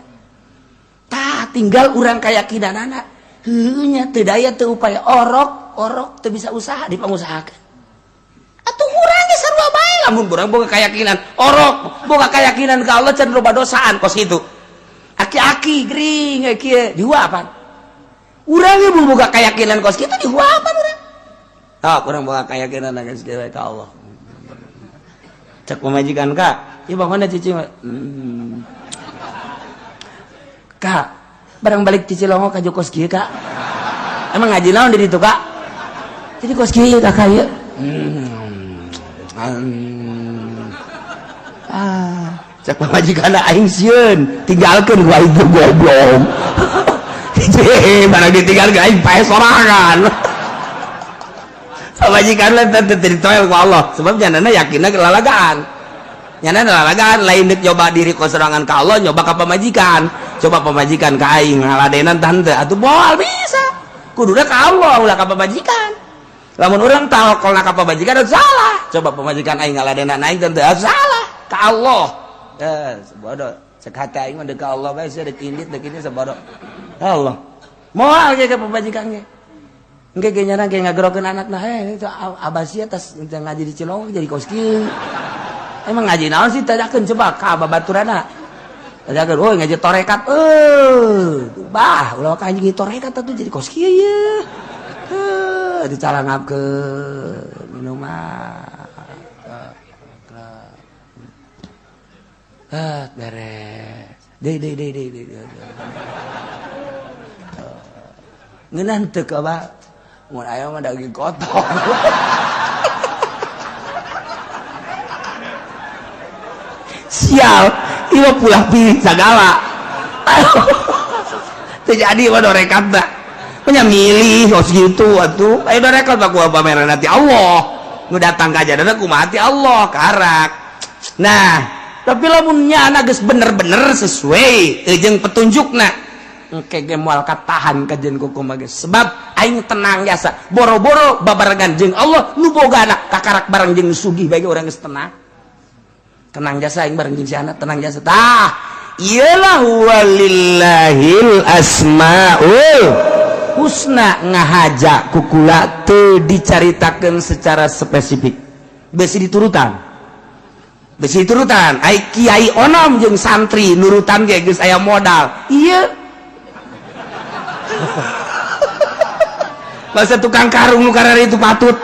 Tah tinggal urang keyakinanana. Heueuh nya teu daya teu upaya orok, orok teu bisa usaha dipangusahakeun. Atuh urang ge sarua bae lamun urang boga keyakinan orok, boga keyakinan ka Allah can loba dosaan kos kitu. Aki-aki gering kieu dihuapan. Urang ge boga keyakinan kos kitu dihuapan urang. Ah, kurang boga keyakinan geus kieu ka Allah. Cek pamajikan kak, ieu bangunna cici. Kak, barang balik cici longo ka kos kieu kak. Emang ngaji naon di ditu kak? Jadi kos kieu kakak ieu. Ah, cek pamajikan aing sieun, tinggalkeun gua aing goblok. Barang ditinggalkeun aing paeh sorangan. Pamajikan lah teu ditoel ku Allah, sebab nyanana yakinna kelalagaan. Nyanana lalagaan lain deuk nyoba diri ku sorangan ka Allah, nyoba ka pamajikan. Coba pamajikan ka aing ngaladenan tante atuh moal bisa. Kuduna ka Allah ulah ka pamajikan. Lamun urang tawakkalna ka pamajikan salah. Coba pamajikan aing ngaladenan aing tante salah ka Allah. Eh, sebodoh. Cek hati aing mah deuk ka Allah bae sia deuk indit deuk ini sebodoh. Allah. Moal ge ka pamajikan ge. Engke ge nyana ge ngagerokeun anakna, heh itu abasia tas ngaji di Cilongok jadi kos kieu. Emang ngaji naon sih tanyakeun coba ka babaturana. Tanyakeun, oh ngaji torekat. Bah, ulah ka anjing torekat atuh jadi kos kieu ye. Dicalangapkeun minuman. Ah, beres. Deui deui deui deui deui. Ngeunah teu ka bah. Mun aya mah daging kotor. Sial, ieu pulah pilih sagala. Teu jadi mah dorekat tah. Nya milih kos kitu atuh. Aya dorekat mah kumaha pameran ti Allah. Nu datang ka jadana kumaha ti Allah karak. Nah, tapi lamun nyana geus bener-bener sesuai jeung petunjukna. Engke ge moal katahan kajeun kuku mah geus. Sebab aing tenang jasa. Boro-boro babarengan jeung Allah nu boga anak kakarak bareng jeung sugih bae urang geus tenang. Tenang jasa aing bareng jeung si anak tenang jasa. Tah, iyalah walillahil asmaul husna ngahaja kukula teu dicaritakeun secara spesifik. Besi diturutan. Besi diturutan. Ai kiai onom jeung santri nurutan ge geus aya modal. Ieu bahasa tukang karung nu karari itu patut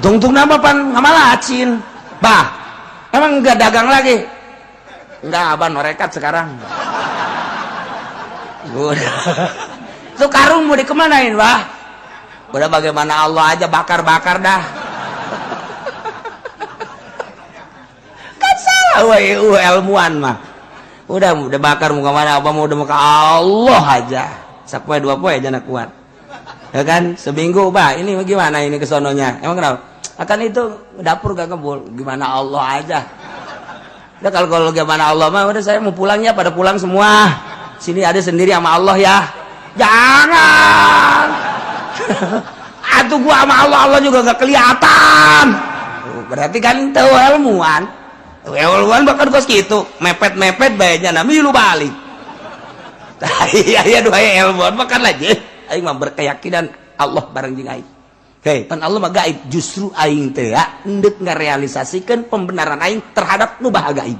tungtung nama pan ngamalacin bah emang enggak dagang lagi enggak abah norekat sekarang. Udah. Tuh karung mau dikemanain bah? Udah, bagaimana Allah aja, bakar-bakar dah. Kan salah we ilmuwan mah. Udah bakar muka mana apa mau, udah muka Allah aja. Sapoe dua poe aja nak kuat. Ya kan, seminggu bah, ini gimana ini kesononya? Emang kenapa? Akan itu dapur gak ngebul, gimana Allah aja. Udah, kalau kalau gimana Allah mah udah, saya mau pulangnya, pada pulang semua. Sini ada sendiri sama Allah ya. Jangan. Atuh gua sama Allah, Allah juga gak kelihatan. Berarti kan tahu ilmuwan. Ilmuwan bahkan kos gitu, mepet-mepet bayarnya nah milu balik. Iya iya dua ilmuwan bahkan aja. Aing mah berkeyakinan Allah bareng jeung aing. Hei, pan Allah mah gaib, justru aing teh ya endek ngarealisasikeun pembenaran aing terhadap nu baha gaib.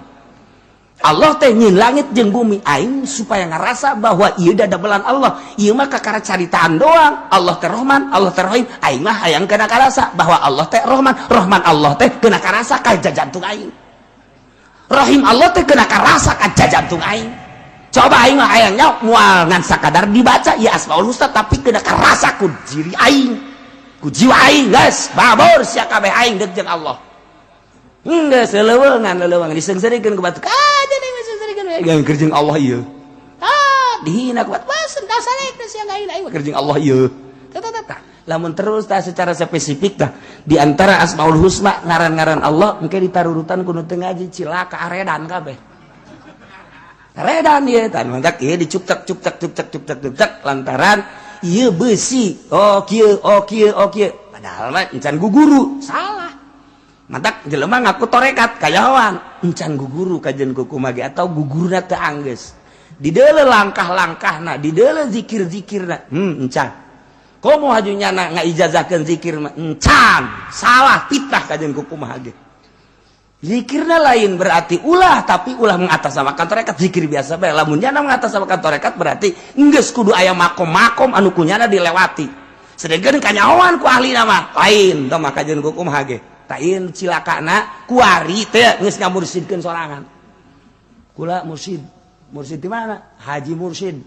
Allah teh nyieun langit jeung bumi, aing supaya ngerasa bahwa ieu dadamelan Allah, ieu mah kakara caritaan doang. Allah teh Rahman, Allah teh Rahim. Aing mah hayang kena karasa bahwa Allah teh Rahman, Rahman Allah teh kena karasa ka jantung aing. Rahim Allah teh kena karasa ka jantung aing. Coba aing mah hayang nyaok moal ngan sakadar dibaca ya Asmaul Husna, tapi kena karasa ku diri aing, ku jiwa aing. Geus babor sia kabeh, aing deuk jeung Allah. Geus leleuweungan leleuweungan diseungseurikeun ku batu. Ah, jadi mah seungseurikeun we yang keur jeung Allah ieu. Ah, dihina ku batu. Wah, dasarek sia aing aing keur jeung Allah ieu. Tah tah tah. Lamun terus tah secara spesifik tah di antara Asmaul Husna, ngaran-ngaran Allah, engke ditarurutan ku nu teu ngaji, cilaka, aredan kabeh. Aredan ieu tah, mantak ieu dicuktak cuktak cuktak cuktak cuktak lantaran ieu besi. Oh kieu, oh kieu, oh kieu. Padahal mah encan guguru, salah. Mantak jelema ngaku torekat kayawan encan guguru kajian kuku mage atau gugurna teu anggeus. Dideuleu langkah-langkahna, dideuleu zikir-zikirna. Encan. Komo haju nyana ngaijazahkeun zikir mah encan, salah, fitnah kajian kuku mah ge. Zikirna lain berarti ulah, tapi ulah mengatasnamakan torekat, zikir biasa bae. Lamun nyana mengatasnamakan torekat berarti geus kudu aya makom-makom anu kunyana dilewati. Sedengkeun kanyahoan ku ahli nama lain tah mah kajian kuku mah ge. Tain cilakana kuari teh geus ngamursidkeun sorangan. Kula mursid. Mursid di mana? Haji Mursid.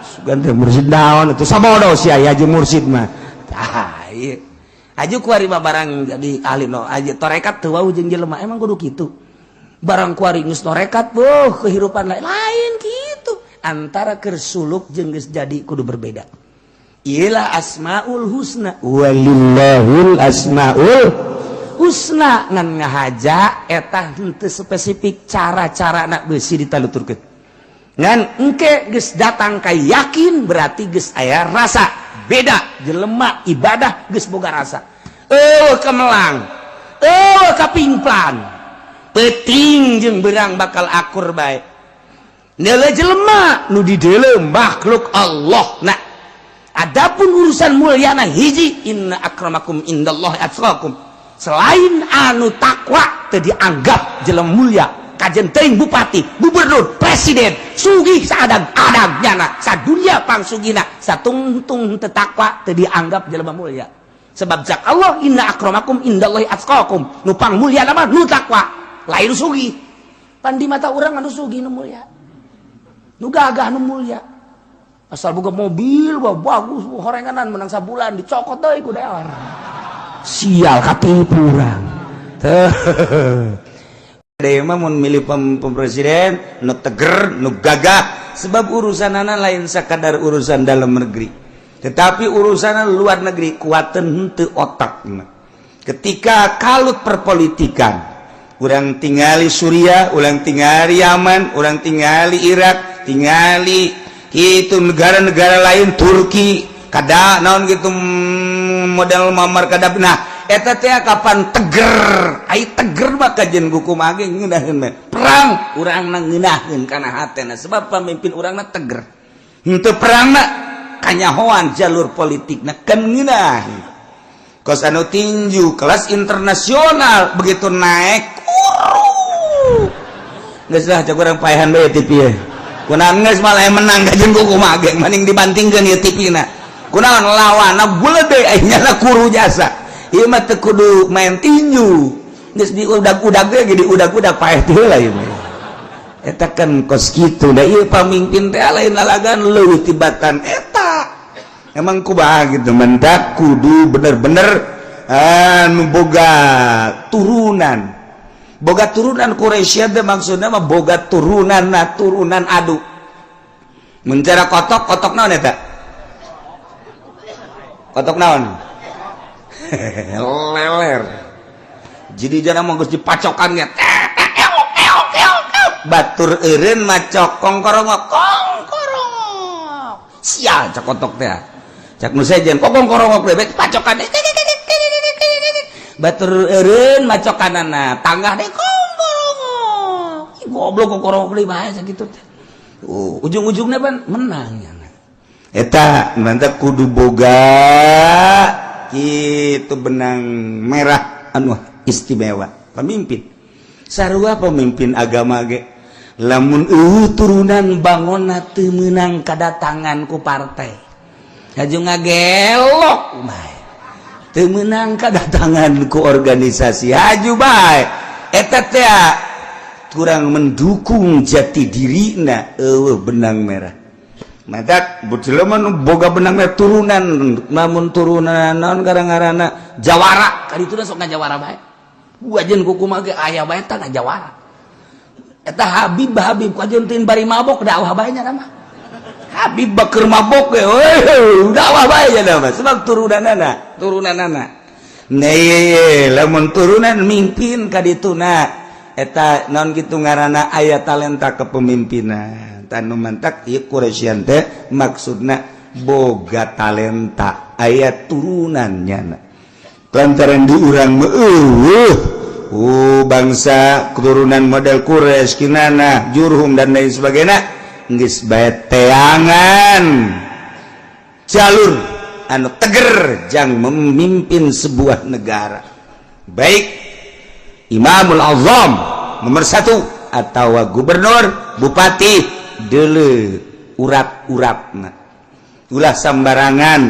Sugan teh mursid naon itu, sabodo sia Haji Mursid mah. Tah ieu. Haji kuari mah barang jadi ahli no haji torekat teu wau jeung jelema, emang kudu kitu. Barang kuari geus torekat, boh, kehidupan lain lain kitu. Antara keur suluk jeung geus jadi kudu berbeda. Iyalah Asmaul Husna, walillahul asmaul husna, ngan ngahaja eta henteu spesifik cara-cara nak besi ditaluturkeun. Ngan engke geus datang ka yakin berarti geus aya rasa beda, jelema ibadah geus boga rasa. Eueuh kemelang, eueuh kapingplan, peuting jeung beurang bakal akur bae. Nilai jelema nu dideuleu makhluk Allah. Nah, adapun urusan mulyana hiji, inna akramakum indallahi atqakum. Selain anu takwa teu dianggap jelema mulia. Kajen teuing bupati, gubernur, presiden, sugih saadang-adang nyana, sadunia pangsugihna, satungtung teu takwa teu dianggap jelema mulia. Sebab cak Allah, inna akramakum indallahi atqakum. Nu pang mulia mah nu takwa, lain sugih. Pan di mata urang anu sugih nu mulia. Nu gagah nu mulia. Asal boga mobil, wah bagus, horenganan menang sabulan dicokot deui ku deor. Sial, katipu urang. Teu. Deui mah mun milih presiden nu teger, nu gagah, sebab urusanana lain sakadar urusan dalam negeri, tetapi urusan luar negeri, kuaten henteu otak. Ketika kalut perpolitikan, urang tingali Suriah, urang tingali Yaman, urang tingali Irak, tingali itu negara-negara lain, Turki, kada naon gitu, model Muammar Gaddafi. Nah, eta teh kapan teger? Ai teger mah kajen kumaha ge ngeunaheun perang urang na ngeunaheun kana hatena, sebab pamimpin urangna teger. Henteu perangna kanyahoan jalur politikna kan ngeunaheun. Kos anu tinju kelas internasional begitu naik kuru. Geus lah, cek urang paehan bae TV ye. Kunaon geus malah menang kajen kumaha ge mending dibantingkeun ieu TV na. Kunaon lawanna bulede, aing nyana kuru jasa. Ieu mah teu kudu main tinju. Geus diudag-udag ge, diudag-udag paeh teh heula ieu mah. Eta kan kos kitu da ieu pamimpin teh lain lalagan leuwih tibatan eta. Emang kumaha gitu, mendak kudu bener-bener anu boga turunan, boga turunan Quraisy teh. Maksudna mah boga turunan, nah, turunan adu mencara kotok. Kotok naon eta? Kotok naon? Leler. Jadi jangan mau geus dipacokan ge, batur eureun macok kong korongok, kong korongok. Sial, cak kotok teh, cak nu sejen, kok kong korongok bebek pacokan. Batur eureun macokanana tanggah deh, kong korongok. Ih, goblok, kong korongok deui bae sakitu teh. Ujung-ujungnya pan menang ya. Eta mantap, kudu boga gitu benang merah anu istimewa. Pemimpin sarua, pemimpin agama ge, lamun turunan bangona teu meunang kadatangan ku partai, haju ngagelok bae. Teu meunang kadatangan ku organisasi, haju bae. Eta teh kurang mendukung jati dirina, eueuh benang merah. Matak jelema nu boga benang merah turunan, namun turunan naon gara-garana jawara kaditu sok ngajawara bae. Wajan kuku mah ge aya bae tah ngajawara. Eta Habib, Habib kajeun teuing bari mabok dakwah bae nya mah. Habib bakeur mabok ge dakwah bae nya mah, sebab turunanana, turunanana. Nah, lamun turunan mimpin ka dituna eta naon kitu ngaranna, aya talenta kepemimpinan. Tanu mantak ieu Quraisyan teh maksudna boga talenta, aya turunannya. Lantaran di urang meueuh bangsa keturunan model Quraisy, Kinana, Jurhum, dan lain sebagainya, geus bae teangan jalur anu teger jang memimpin sebuah negara, baik Imamul Azam nomor 1 atau gubernur, bupati, dele urat-uratna. Ulah sambarangan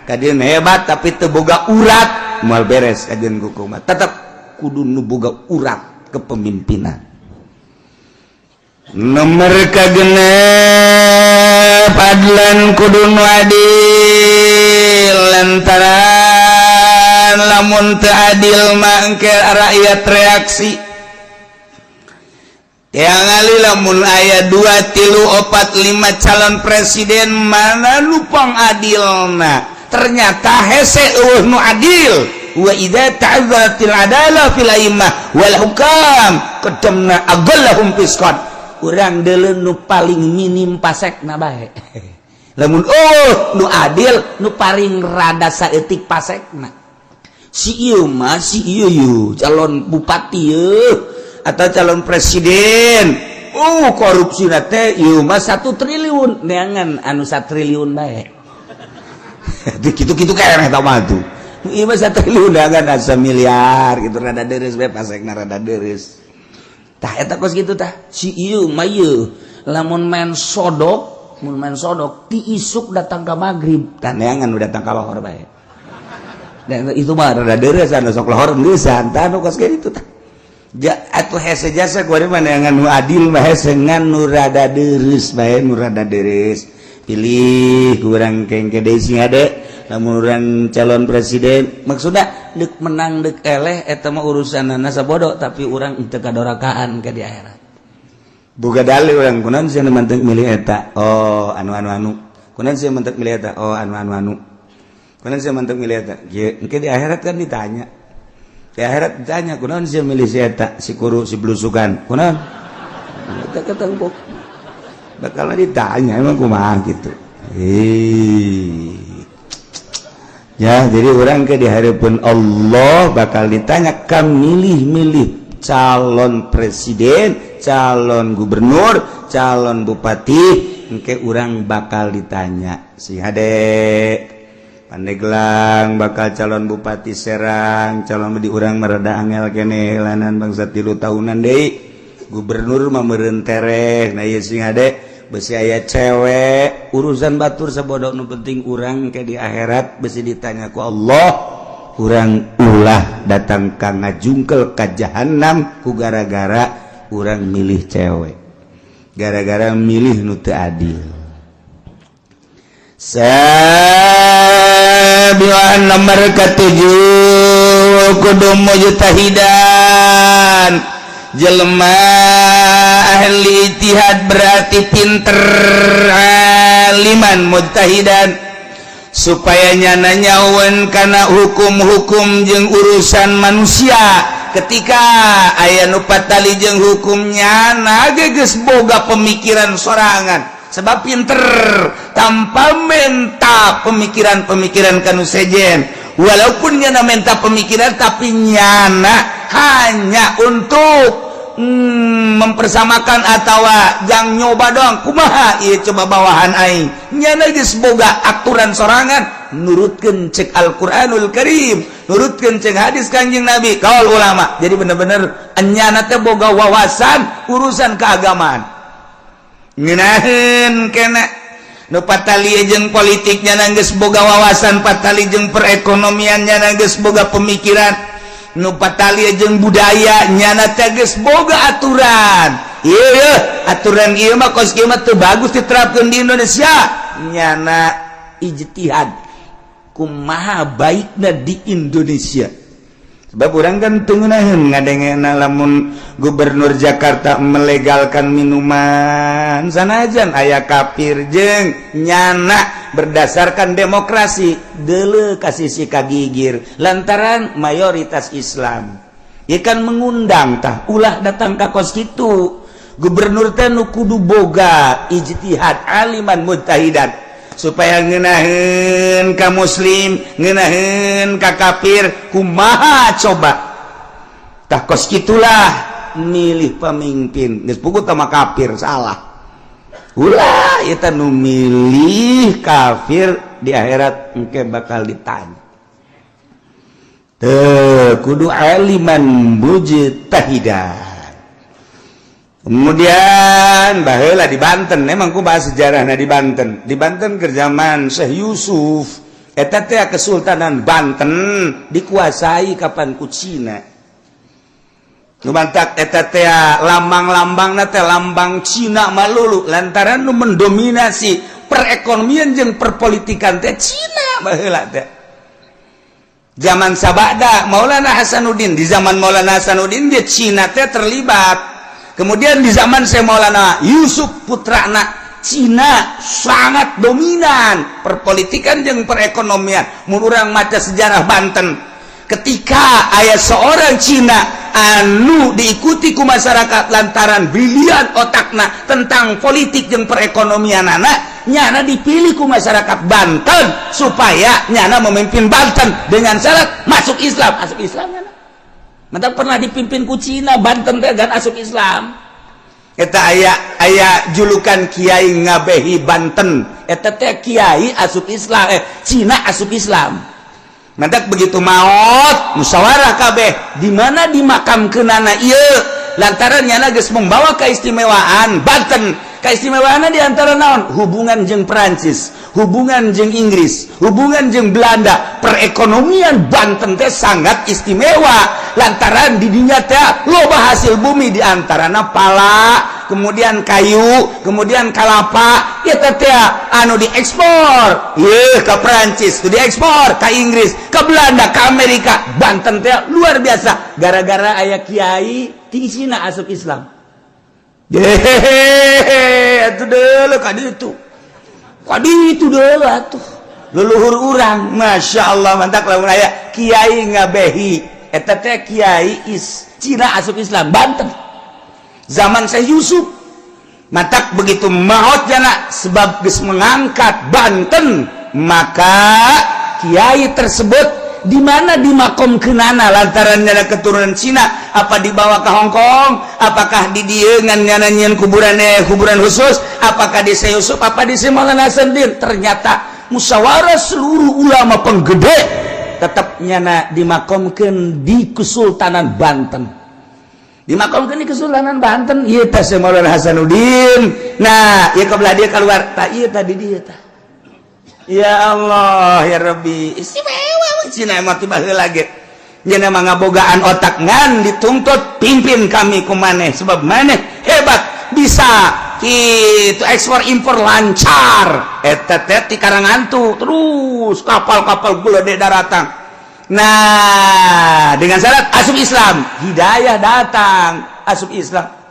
kajian hebat tapi teu boga urat, moal beres kajian kumaha. Tetap kudu nu boga urat kepemimpinan. Nomor kagenep, adlan, kudu nu adil, lantaran lamun teu adil mangke rakyat reaksi yang ngali. Lamun aya 2, 3, 4, 5 calon presiden, mana nu pang adilna? Ternyata hese, eueuh nu adil. Wa idza ta'azzaratil adalah fil a'immah wal hukam qadamna aqallahum fisqan. Urang deuleu nu paling minim pasekna bae. Lamun oh nu adil, nu paling rada saeutik pasekna. Si ieu mah, si ieu ieu calon bupati ieu atau calon presiden, korupsi teh ieu mah 1 triliun, neangan anu 1 triliun bae. Gitu-gitu kayak eta mah tuh. Ieu mah 1 triliun, neangan asa miliar gitu, rada deres bae pasekna, rada deres. Tah, eta kos gitu tah. Si ieu mah ieu lamun main sodok, mun main sodok ti isuk datang ke maghrib, tah neangan nu datang ka lohor bae. Dan itu mah rada deres, anu sok lohor geusan. Tah, nu kos kitu tah. Ja, atuh hese jasa kuari mah neangan nu adil mah hese, ngan nu rada deres bae, nu rada deres pilih kurang kengke deui sing hade. Lamun urang calon presiden, maksudna deuk menang deuk eleh eta mah urusanana sabodo, tapi urang teu kadorakaan ke di akhirat. Boga dalil urang, kunaon sia mantek milih eta? Oh, anu anu anu. Kunaon sia mantek milih eta? Oh, anu anu anu. Kunaon sia mantek milih eta? Kieu. Engke di akhirat kan ditanya. Di akhirat ditanya, kunaon sia milih si eta, si kuru, si blusukan, kunaon? Eta ketemu bakal ditanya, emang kumaha gitu. Eh. Ya, jadi orang ke di hadapan Allah bakal ditanya, kam milih-milih calon presiden, calon gubernur, calon bupati, engke urang bakal ditanya. Si hade Pandeglang bakal calon bupati Serang, calon di urang mereda angel kene lanan bangsa 3 tahunan deui. Gubernur mah meureun tereh. Nah, ieu sing hade besi aya cewek, urusan batur sabodo, nu penting urang ke di akhirat besi ditanya ku Allah. Urang ulah datang ka ngajungkel ka jahanam ku gara-gara urang milih cewek, gara-gara milih nu teu adil. Sabian, nomor ketujuh, kudu mujtahidan, jelema ahli ijtihad, berarti pinter, aliman mujtahidan, supaya nyana nyahoeun kana hukum-hukum jeung urusan manusia. Ketika aya nu patali jeung hukumnya, geus boga pemikiran sorangan sebab pinter, tanpa menta pemikiran-pemikiran ka nu sejen. Walaupun nyana menta pemikiran, tapi nyana hanya untuk mempersamakan atau jang nyoba dong kumaha iya coba bawahan aing. Nyana geus boga aturan sorangan, nurutkeun cek Al-Qur'anul Karim, nurutkeun cek hadis Kanjeng Nabi, kaul ulama. Jadi bener-bener nyana teh boga wawasan urusan keagamaan. Ngeunaheun kena nu patali jeung politiknya, geus boga wawasan. Patali jeung perekonomiannya, geus boga pemikiran. Nu patali jeung budaya, nyana teh geus boga aturan. Iya, aturan ieu mah kos kieu mah teu bagus diterapkeun di Indonesia. Nyana ijtihad kumaha baikna di Indonesia, sebab urang kan teu ngeunaheun ngadengena lamun gubernur Jakarta melegalkan minuman sanajan aya kafir, jeung nyana berdasarkan demokrasi dele kasih si kagigir lantaran mayoritas Islam. Ya kan mengundang tah ulah datang ka kos kitu. Gubernur teh nu kudu boga ijtihad, aliman mujtahidan, supaya ngeunaheun ka muslim, ngeunaheun ka kafir, kumaha coba. Tah, kos kitulah milih pemimpin. Geus puguh tama kafir salah, ulah eta nu milih kafir, di akhirat engke bakal ditanya. Teu kudu aliman mujtahidan. Kemudian baheula di Banten, memang ku bahas sejarahna di Banten. Di Banten ke zaman Syekh Yusuf eta teh, Kesultanan Banten dikuasai kapan ku Cina. Nu mantak eta teh lambang-lambangna teh lambang Cina malulu, lantaran nu mendominasi perekonomian jeung perpolitikan teh Cina baheula teh. Zaman sabada Maulana Hasanuddin, di zaman Maulana Hasanuddin dia Cina teh terlibat. Kemudian di zaman saya Maulana Yusuf putrana, Cina sangat dominan perpolitikan jeung perekonomian. Mun urang maca sejarah Banten, ketika aya seorang Cina anu diikuti ku masyarakat lantaran brilian otakna tentang politik jeung perekonomian, anak nyana dipilih ku masyarakat Banten supaya nyana memimpin Banten dengan syarat masuk Islam. Masuk Islam nyana. Mantap, pernah dipimpin ku Cina Banten teh gan asup Islam. Eta aya aya julukan Kiai Ngabehi Banten. Eta teh Kiai asup Islam, eh, Cina asup Islam. Mantak begitu maut, musyawarah kabeh di mana dimakamkeunana ieu, lantaran nyana geus membawa keistimewaan Banten. Keistimewaan di antara naon? Hubungan jeung Perancis, hubungan jeung Inggris, hubungan jeung Belanda. Perekonomian Banten teh sangat istimewa lantaran di dinya teh loba hasil bumi, di antarana pala, kemudian kayu, kemudian kalapa. Ya teh anu diekspor ye ke Perancis, diekspor ke Inggris, ke Belanda, ke Amerika. Banten teh luar biasa gara-gara aya kiai ti Cina asup Islam. Hehehe, atuh deuleu ka ditu. Ka ditu deuleu atuh. Leluhur urang, Masya Allah, mantap lamun aya kiai Ngabehi. Eta teh kiai is Cina asup Islam Banten. Zaman Syekh Yusuf. Matak begitu maut jana sebab geus mengangkat Banten, maka kiai tersebut di mana dimakomkeunana, lantaran nyana keturunan Cina, apa dibawa ke Hong Kong, apakah di dieu ngan nyana nyieun kuburan, eh, kuburan khusus, apakah di Syekh Yusuf, apa di Syekh Maulana Hasanuddin? Ternyata musyawarah seluruh ulama penggede, tetap nyana dimakomkeun di Kesultanan Banten, dimakomkeun di Kesultanan Banten. Ieu teh Syekh Maulana Hasanuddin. Nah, ieu kebelah dia keluar tak, ieu tadi dia tah. Ya Allah ya Rabbi, istimewa Cina mah. Tiba heula ge nya mah ngabogaan otak, ngan dituntut, pimpin kami ku maneh sebab maneh hebat, bisa Gitu, ekspor impor lancar. Eta teh ti Karangantu terus kapal-kapal gede daratang. Nah, dengan syarat asup Islam, hidayah datang, asup Islam.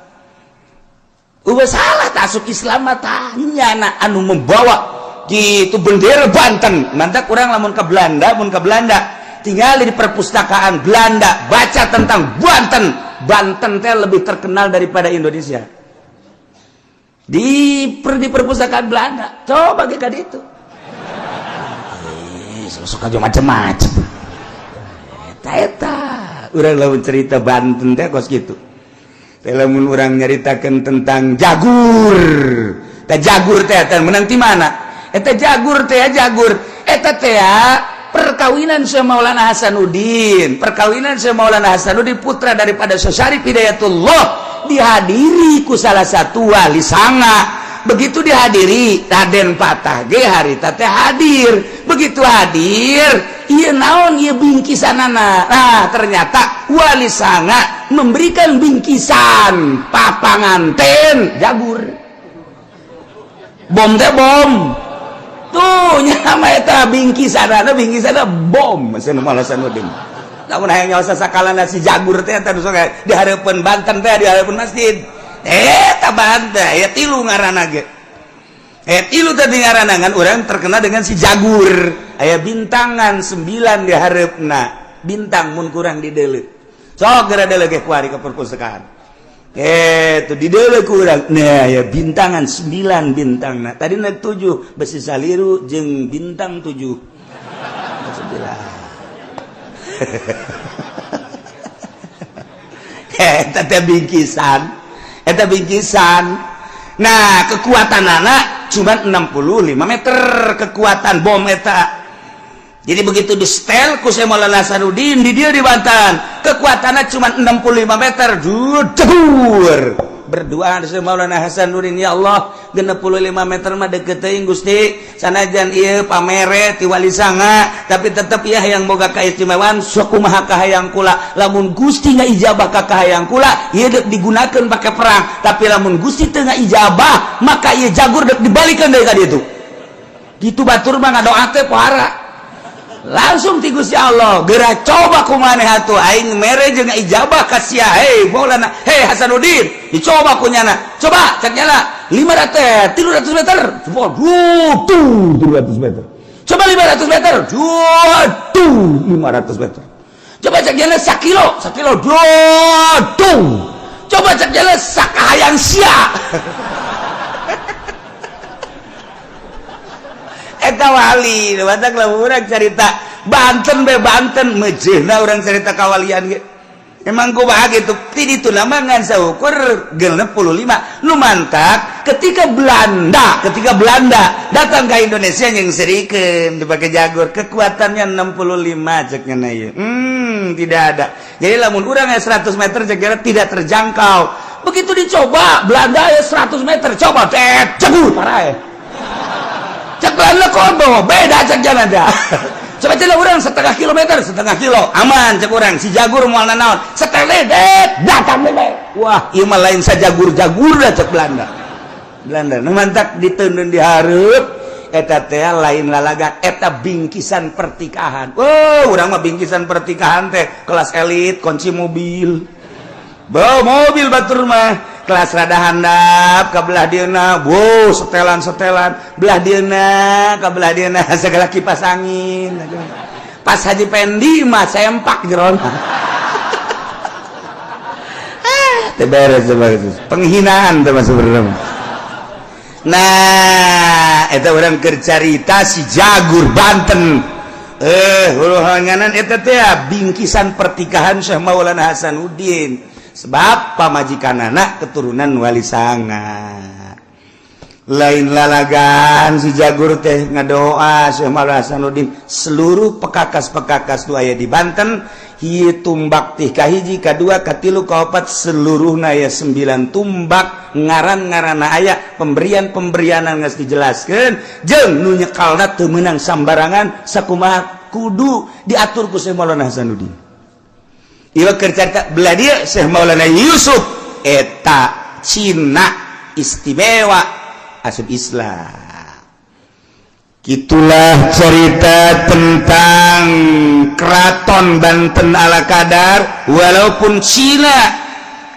Udah salah tak asup Islam mah tanya na anu membawa gitu bendera Banten. Mantap, kurang lamun ke Belanda, mun ke Belanda tinggal di perpustakaan Belanda, baca tentang Banten. Banten teh lebih terkenal daripada Indonesia di perpustakaan Belanda. Coba kita itu sok aja macem-macem. Eta eta urang lamun cerita Banten teh kos gitu. Lamun urang nyaritakan tentang Jagur teh, Jagur teh teh menang di mana? Eta Jagur teh, Jagur eta teh perkawinan Syekh Maulana Hasanuddin, perkawinan Syekh Maulana Hasanuddin, putra daripada Syekh Syarif Hidayatullah, dihadiri ku salah satu wali sanga. Begitu dihadiri, Raden Patah ge harita teh hadir. Begitu hadir, iya naon ieu bingkisanana? Nah, ternyata wali sanga memberikan bingkisan papanganten jagur, bom teh, bom tuh nyama eta bingkisanana, bingkisanana bom. Malah Hasanuddin lamun hayang nyawa sakalana si jagur teh, eta sok di hareupeun Banten teh, di hareupeun masjid eta Banten ya tilu ngaranna ge. Tilu tadi ngaranna, ngan urang terkenal dengan si jagur. Aya bintangan 9 di hareupna, bintang mun kurang di deuleu. Sok geura deuleu ge kuari ke perpustakaan. Tuh di deuleu kurang. Nah, ya bintangan 9 bintang. Nah, tadi naik 7, besi saliru jeung bintang 7. 9. Eta teh bingkisan. Eta bingkisan. Nah, kekuatan anak cuma 65 meter kekuatan bom eta. Jadi begitu di setel ku Syekh Maulana Hasanuddin di dia di Banten, kekuatannya cuma 65 meter. Dudur. Berdoa Syekh Maulana Hasanuddin, "Ya Allah, 65 meter mah deket teuing, Gusti. Sanajan ieu pamere ti wali sanga, tapi tetep ya yang boga kaistimewaan, sok kumaha kahayang kula. Lamun Gusti ijabah ka kahayang kula, ieu dek digunakeun pake perang. Tapi lamun Gusti teu ijabah, maka ieu jagur dek dibalikeun deui ka ditu." Gitu batur mah ngadoa teh pohara langsung ti Gusti Allah. "Geura coba ku maneh atuh, aing mere jeung ijabah ka sia. Hei Maulana, hei Hasanuddin, dicoba ku nyana. Coba," cek nyana, "500, 300 meter." Coba tuh 300 meter. "Coba 500 meter." Tuh 500 meter. "Coba," cek nyana, "sakilo, sakilo." Tuh coba, cek nyana, "sakahayang sia." Eta wali batak. Lamun urang cerita Banten be, Banten mejehna urang cerita kawalian ge. Emang kumaha gitu? Ti ditu nama ngan saukur 65. Nu mantak ketika Belanda datang ke Indonesia yang serikeun dipakai jagur, kekuatannya 65 cek nya ieu. Tidak ada. Jadi lamun urang 100 meter, cek tidak terjangkau. Begitu dicoba Belanda ya 100 meter, coba tet cegur parah ya. Cek Belanda kodo beda cek jalan dah. Coba cek urang setengah kilometer, setengah kilo aman cek urang, si jagur moal nanaon. Setengah det datang deh. Wah, ieu mah lain sajagur-jagur dah cek Belanda. Belanda nu mantak diteundeun di hareup eta teh lain lalaga, eta bingkisan pertikahan. Oh, urang mah bingkisan pertikahan teh kelas elit, kunci mobil. Bawa mobil batur mah kelas rada handap ka belah dieuna, wow, setelan-setelan belah dieuna, ka belah dieuna segala kipas angin. Pas Haji Pendi mah sempak jerona. Ah, teu beres, teu beres. Penghinaan teh mah sebenarnya. Nah, eta urang keur carita si Jagur Banten. Huluhanganan eta teh bingkisan pertikahan Syekh Maulana Hasanuddin, sebab pamajikan anak keturunan wali sanga. Lain lalagan, si Jagur teh ngadoa Syekh Maulana Hasanuddin, seluruh pekakas-pekakas nu aya di Banten, hieu tumbak teh kahiji, kadua, katilu, kaopat, seluruhna aya 9 tumbak. Ngaran-ngaranna aya, pemberian-pemberianan geus dijelaskeun, jeung nu nyekalna teu meunang sambarangan, sakumaha kudu diatur ku Syekh Maulana Hasanuddin. Ieu keur carita belah dieu Syekh Maulana Yusuf eta Cina. istimewa asup Islam. Itulah cerita tentang Keraton Banten ala kadar. Walaupun Cina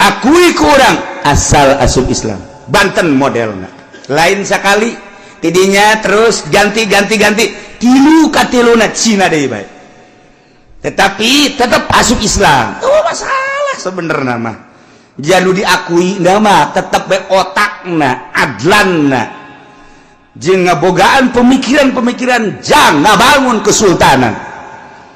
akui kurang asal asup Islam. Banten modelna lain sekali tidinya, terus ganti ganti ganti, tilu katiluna Cina deui bae, tetapi tetap asup Islam. Oh, masalah sebenarnya mah jalu diakui nama tetap bae otakna adlanna jeung ngabogaan pemikiran-pemikiran jang ngabangun kesultanan.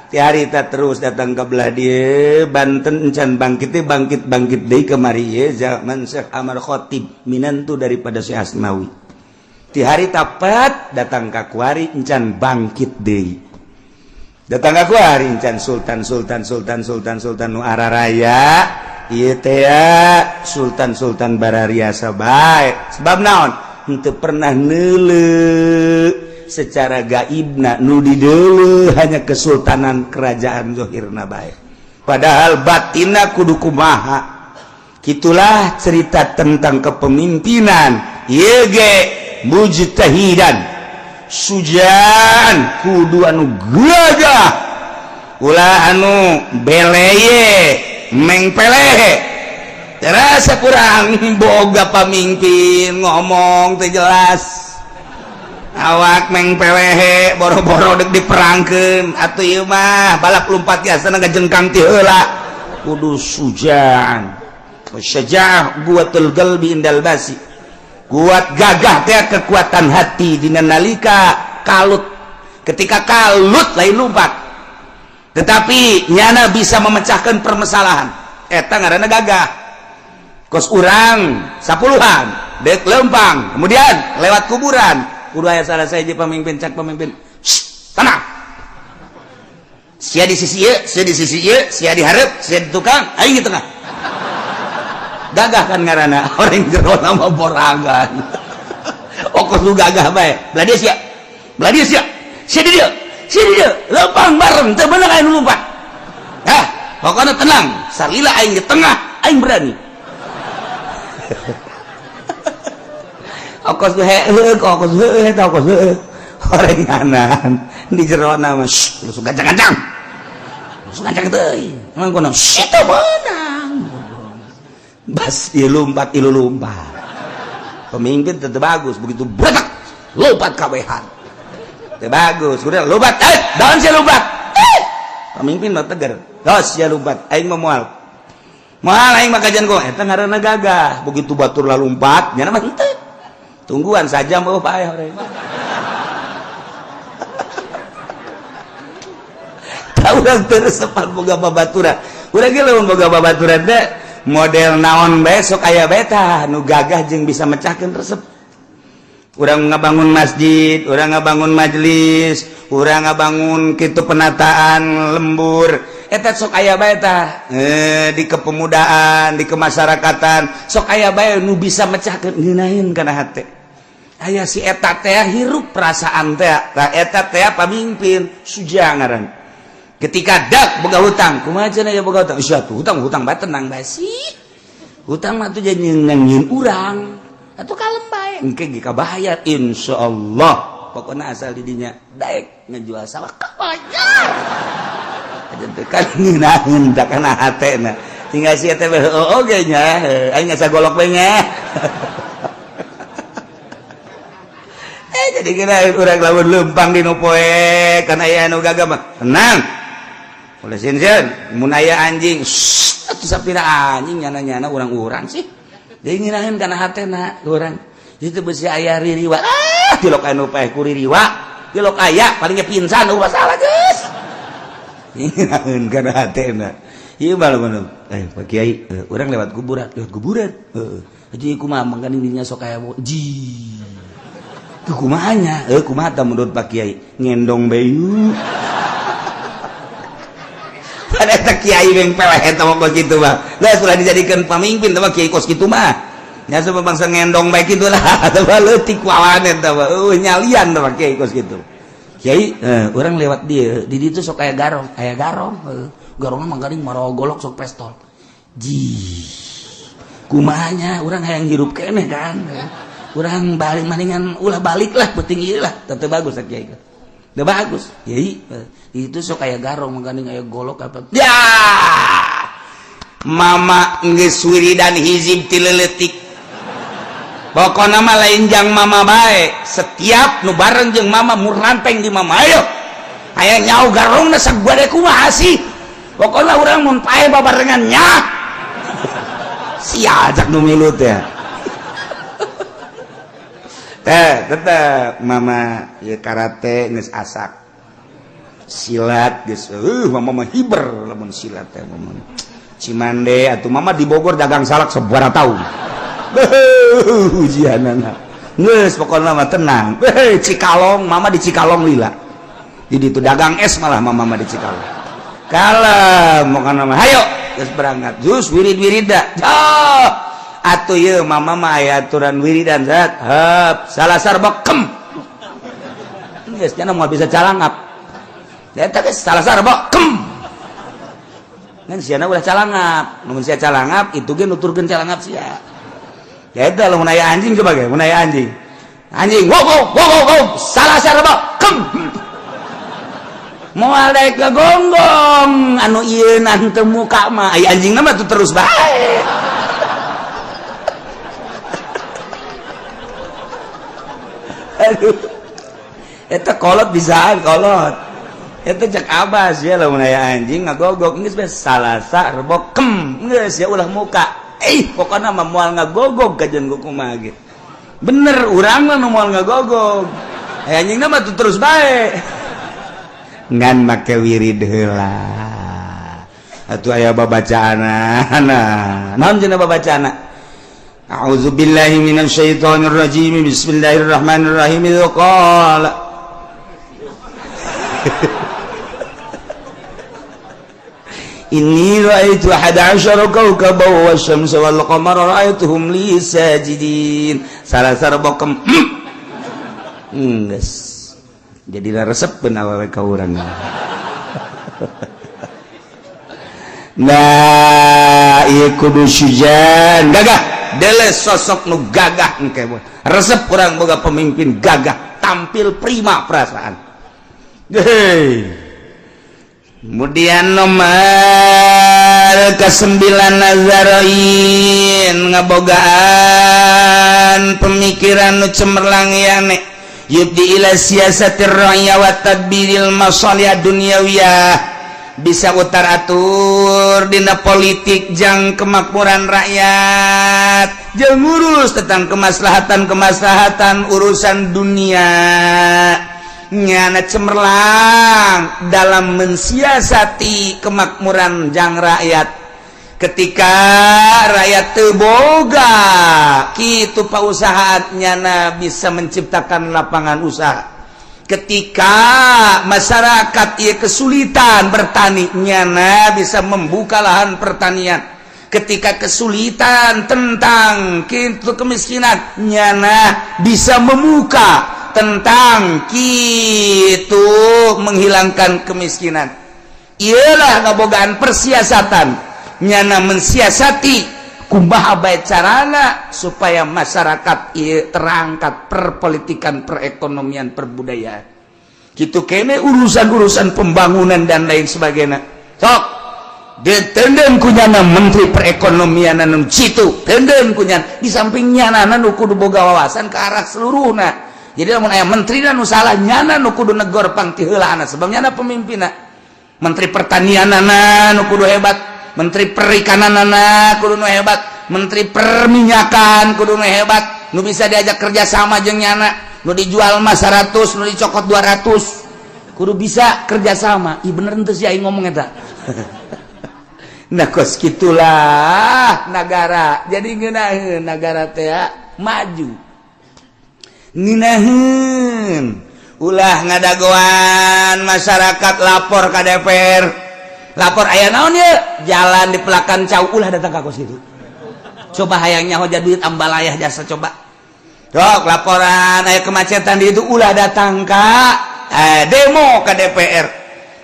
Ti harita terus datang ke belah dieu Banten encan bangkit teh, bangkit bangkit deui kemari ye zaman Syekh Amar Khatib, minantu daripada Syekh Asmawi. Ti harita pat datang ka kuari encan bangkit deui, datang ka kuari encan sultan sultan sultan sultan sultan nu araraya ieu teh ya, sultan sultan barariasa bae. Sebab naon? Henteu pernah neuleu secara gaibna, nu dideuleu hanya kesultanan kerajaan zohirna bae, padahal batinna kudu kumaha. Itulah cerita tentang kepemimpinan ieu ge mujtahidan sujan, kudu anu gagah, ulah anu beleye mengpelehe. Terasa kurang boga pamimpin ngomong teu jelas, awak mengpelehe, boro-boro dek diperangkeun atuh ieu mah balap lumpat biasa ngajengkang ti heula. Kudu sujan, syaja'ah quwwatul qalbi indal basi, kuat gagah teh kekuatan hati dina nalika kalut. Ketika kalut lain lompat, tetapi nyana bisa memecahkan permasalahan, eta ngaranna gagah. Kos urang sapuluhan dek lempang kemudian lewat kuburan, kudu aya salah saya pemimpin, cak pemimpin, "Shh, tenang, sia di sisi ieu, sia di sisi ieu, sia di hareup, sia di tukang, aing di tengah." Gagah kan ngaranna orang jero nama borangan. Okos lu gagah bae, belah dia sia, belah dia sia, sia di dieu, sia di dieu, lempang bareng teu bener aing lompat. Hah, pokoknya tenang, salila aing di tengah, aing berani. Okos heueuh, okos heueuh eta, okos heueuh orenganan di jero nama, langsung gancang-gancang, langsung gancang teuing. Emang kono situ menang bas ieu lompat, ieu lompat. Pemimpin tetep bagus begitu, bretak lompat kabehan teu bagus. Udah lompat, eh daun sia lompat, eh pemimpin mah tegar, tos sia lompat, aing mah moal moal, aing mah kajian kok. Eta ngaranna gagah. Begitu batur lompat nyana mah henteu, tungguan saja mau paeh orang. Tahu urang terus sepan boga babaturan, urang ge lamun boga babaturan teh model naon bae sok aya bae tah nu gagah jeung bisa mecahkeun resep. Urang ngabangun masjid, urang ngabangun majelis, urang ngabangun kitu penataan lembur, eta sok aya bae tah di kepemudaan, di kemasyarakatan sok aya bae nu bisa mecahkeun, ngeunaheun kana hate. Aya si eta teh hirup perasaan teh, tah eta teh pamimpin suja ngaran. Ketika dak boga hutang, kumaha cenah ya boga hutang? Sia tuh hutang hutang bae, tenang bae sih. Hutang mah tuh jadi nyieun urang. Atuh kalem bae, engke ge kabayar insyaallah. Pokokna asal di dinya daek ngejual sawah kabayar. Aja teh kan ngeunaheun tah kana hatena. Tinggal si eta teh heueuh oge nya, aing asa golok bae nya. Jadi kira urang lamun lempang di nu poe kan aya anu gagah mah tenang. Oleh sinseun mun aya anjing, atuh sapira anjing nyana-nyana urang-urang sih. Jadi ngeunaheun kana hatena urang. Itu besi aya ririwa. Ah, tilok anu paeh ku ririwa. Tilok aya palingnya pingsan eueuh masalah geus. Ngeunaheun kana hatena. Ieu mah lamun Pak Kiai, urang lewat kuburan, lewat kuburan. Heeh. Jadi kumaha mangkan ininya sok aya ji. Kumahanya, kumaha tah menurut Pak Kiai? Ngendong bayu. Pada eta kiai yang peleh eta mah kos kitu mah. Geus ulah dijadikeun pamimpin teh mah kiai kos kitu mah. Nya sebab bangsa ngendong bae kitu lah, teh mah leutik wawan eta mah. Nyalian teh mah kiai kos kitu. Kiai, urang lewat dieu, di ditu sok aya garong, aya garong. Garongna mah garing marogolok sok pestol. Ji. Kumanya urang hayang hirup keneh kan. Urang balik mendingan ulah balik lah penting ieu lah. Teu bagus kiai. Teu bagus. Kiai itu sok aya garong mangkaning aya golok apa. Ya. Mama geus wiridan hizib ti leutik. Pokona mah lain jang mama bae. Setiap nu bareng jeung mama muranteng di mama ayo. Aya nyau garongna sagade kumaha sih? Pokona urang mun pae babarengan nya. Sia ajak nu milu teh. Teh tetep mama ieu karate geus asak. Silat geus mama mah hiber lamun silat teh mama. Cimande atuh mama di Bogor dagang salak sabaraha tahun. Ujianana. Geus pokona mah tenang. Cikalong, mama di Cikalong lila. Jadi itu dagang es malah mama mah di Cikalong. Kalem pokona mah hayo geus berangkat. Jus wirid-wirida. Oh, atuh ieu mama mah aya aturan wiridan zat. Hep, salasar bekem. Geus nya moal bisa calangap. Eta geus salasar bekem. Ngan siana ulah calangap. Mun sia calangap itu ge nuturkeun calangap sia. Ya eta lamun aya anjing coba ge, mun aya anjing. Anjing, wow wow wow wow, wow. Salah sarba kem. Moal daek gonggong anu ieu teu muka mah aya anjingna mah tuh terus bae. Aduh. Eta kolot bisaan kolot. Eta cek abas ya lamun aya anjing ngagogok geus bae salasa rebo kem geus ya ulah muka. Pokokna mah moal ngagogog kajian kumaha ge. Bener urang mah nu moal ngagogog. Anjingna mah tuh terus bae. Ngan make wirid heula. Atuh aya babacaanana. Naon cenah babacaana? A'udzubillahi minasyaitonir rajim. Bismillahirrahmanirrahim. Qala Inni ra'aitu 11 kawkaban wasyamsa wal qamara ra'aituhum li sajidin. Salasar bokem. Geus. Jadi resepeun awewe ka urang. Nah, ieu kudu syujan gagah. Dele sosok nu gagah engke. Resep urang boga pemimpin gagah, tampil prima perasaan. Hei. Kemudian nomor ke-9 Nazaroin ngabogaan pemikiran nu cemerlang yane yubdi ila siasatir ra'ya wa tadbiril masalih dunyawiyah, bisa utar atur dina politik jang kemakmuran rakyat, jeung ngurus tentang kemaslahatan-kemaslahatan urusan dunia. Nyana cemerlang dalam mensiasati kemakmuran jang rakyat. Ketika rakyat teu boga kitu pausahaan, nyana bisa menciptakan lapangan usaha. Ketika masyarakat ieu kesulitan bertani, nyana bisa membuka lahan pertanian. Ketika kesulitan tentang kitu kemiskinan, nyana bisa membuka tentang gitu menghilangkan kemiskinan. Iyalah ngabogaan persiasatan, nyana mensiasati kumaha bae carana supaya masyarakat ieu terangkat perpolitikan, perekonomian, perbudayaan. Gitu kene urusan-urusan pembangunan dan lain sebagainya. Sok ditenden kunyana menteri perekonomian anu citu, tenden kunyana di samping nyana nu kudu boga wawasan ke arah seluruhna. Jadi lamun aya menteri nu salah, nyana nu kudu negor pang ti heulaana sebab nyana pemimpinna. Menteri pertanianana nu kudu hebat, menteri perikananana kudu nu hebat, menteri perminyakan kudu nu hebat, nu bisa diajak kerja sama jeung nyana, nu dijual mah 100, nu dicokot 200. Kudu bisa kerja sama. Ih bener henteu sih aing ngomong eta. Nah kos kitulah nagara. Jadi ngeunaheun nagara teh maju. Nginaheun ulah ngadagoan masyarakat lapor ke DPR, lapor aya naon ye jalan di pelakan cau, ulah datang ka kos kitu. Coba hayangnya hoja duit ambalayah jasa coba. Dok laporan aya kemacetan di itu ulah datang ka demo ke DPR.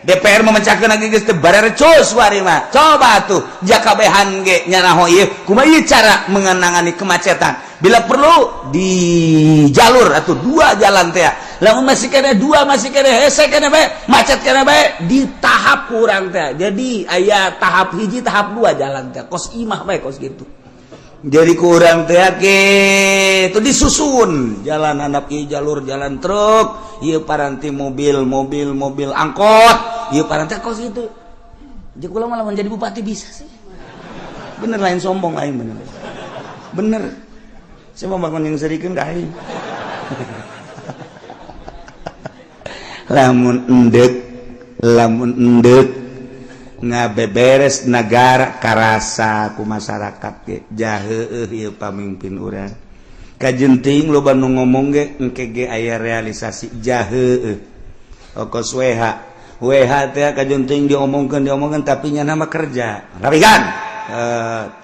DPR memecahkan lagi geus teu barerecus wari mah. Coba tuh jakabehan ge nyanaho ieu kumaha ieu cara mengenangani kemacetan. Bila perlu di jalur atau dua jalan teh. Lamun masih kena dua, masih kena hese, kena bae macet, kena bae di tahap kurang teh. Jadi aya tahap hiji, tahap dua jalan teh, kos imah bae kos gitu. Jadi kurang teh itu disusun jalan anak ieu, jalur jalan truk ieu, paranti mobil mobil mobil angkot ieu, paranti kos itu. Jadi kula malah menjadi bupati bisa sih, bener, lain sombong, lain, bener bener. Saya mau bangun yang serikeun ka aing. Lamun endek ngabeberes negara karasa ku masyarakat ge jaheueuh ieu pamimpin urang. Kajenting loba nu ngomong ge engke ge aya realisasi, jaheueuh. Okos WH WH teh kajenting diomongkeun diomongkeun, tapi nya nama kerja rapikan,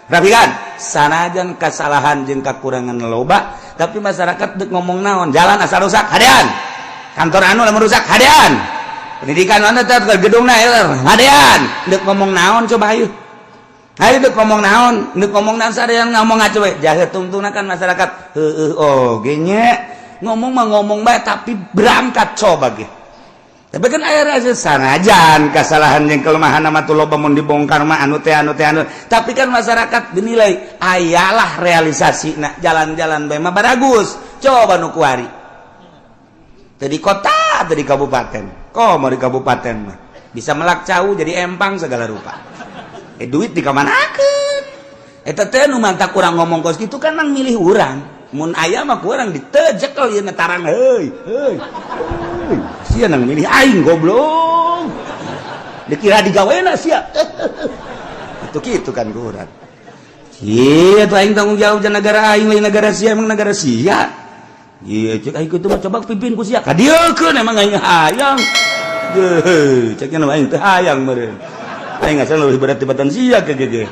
rapikan. Sanajan kesalahan jeung kakurangan loba, tapi masyarakat dek ngomong naon, jalan asal rusak hadean, kantor anu lamun rusak hadean, pendidikan mana teh gedung na hadean. Dek ngomong naon coba? Ayo ayo, dek ngomong naon? Dek ngomong naon? Sada yang ngomong aja we jahe tungtungna kan masyarakat heueuh. Oh ge ngomong mah ngomong bae, tapi berangkat coba ge. Tapi kan aya rasa sanajan kesalahan yang kelemahan nama tuh loba, mun dibongkar mah anu teh anu teh anu, tapi kan masyarakat dinilai ayalah realisasi. Nah, jalan-jalan bae mah baragus. Coba nu kuari tadi kota, tadi kabupaten, kok mau di kabupaten mah bisa melak cau jadi empang segala rupa. Duit dikamanakeun eta teh? Nu mantak kurang ngomong kos kitu kan nang milih urang. Mun aya mah kurang ditejekel ieu tarang, heuy heuy heuy, sia nang milih aing, goblok, dikira digawena sia. Itu kitu kan kurang. Iya tuh, aing tanggung jawab jangan negara aing, lain negara sia. Emang negara sia? Iya, cek aing itu mah coba pimpin ku sia. Kadieukeun, emang aing hayang. Deuh, ceknya nama aing teh hayang meureun. Aing ngasal lebih berat tibatan sia ke ge.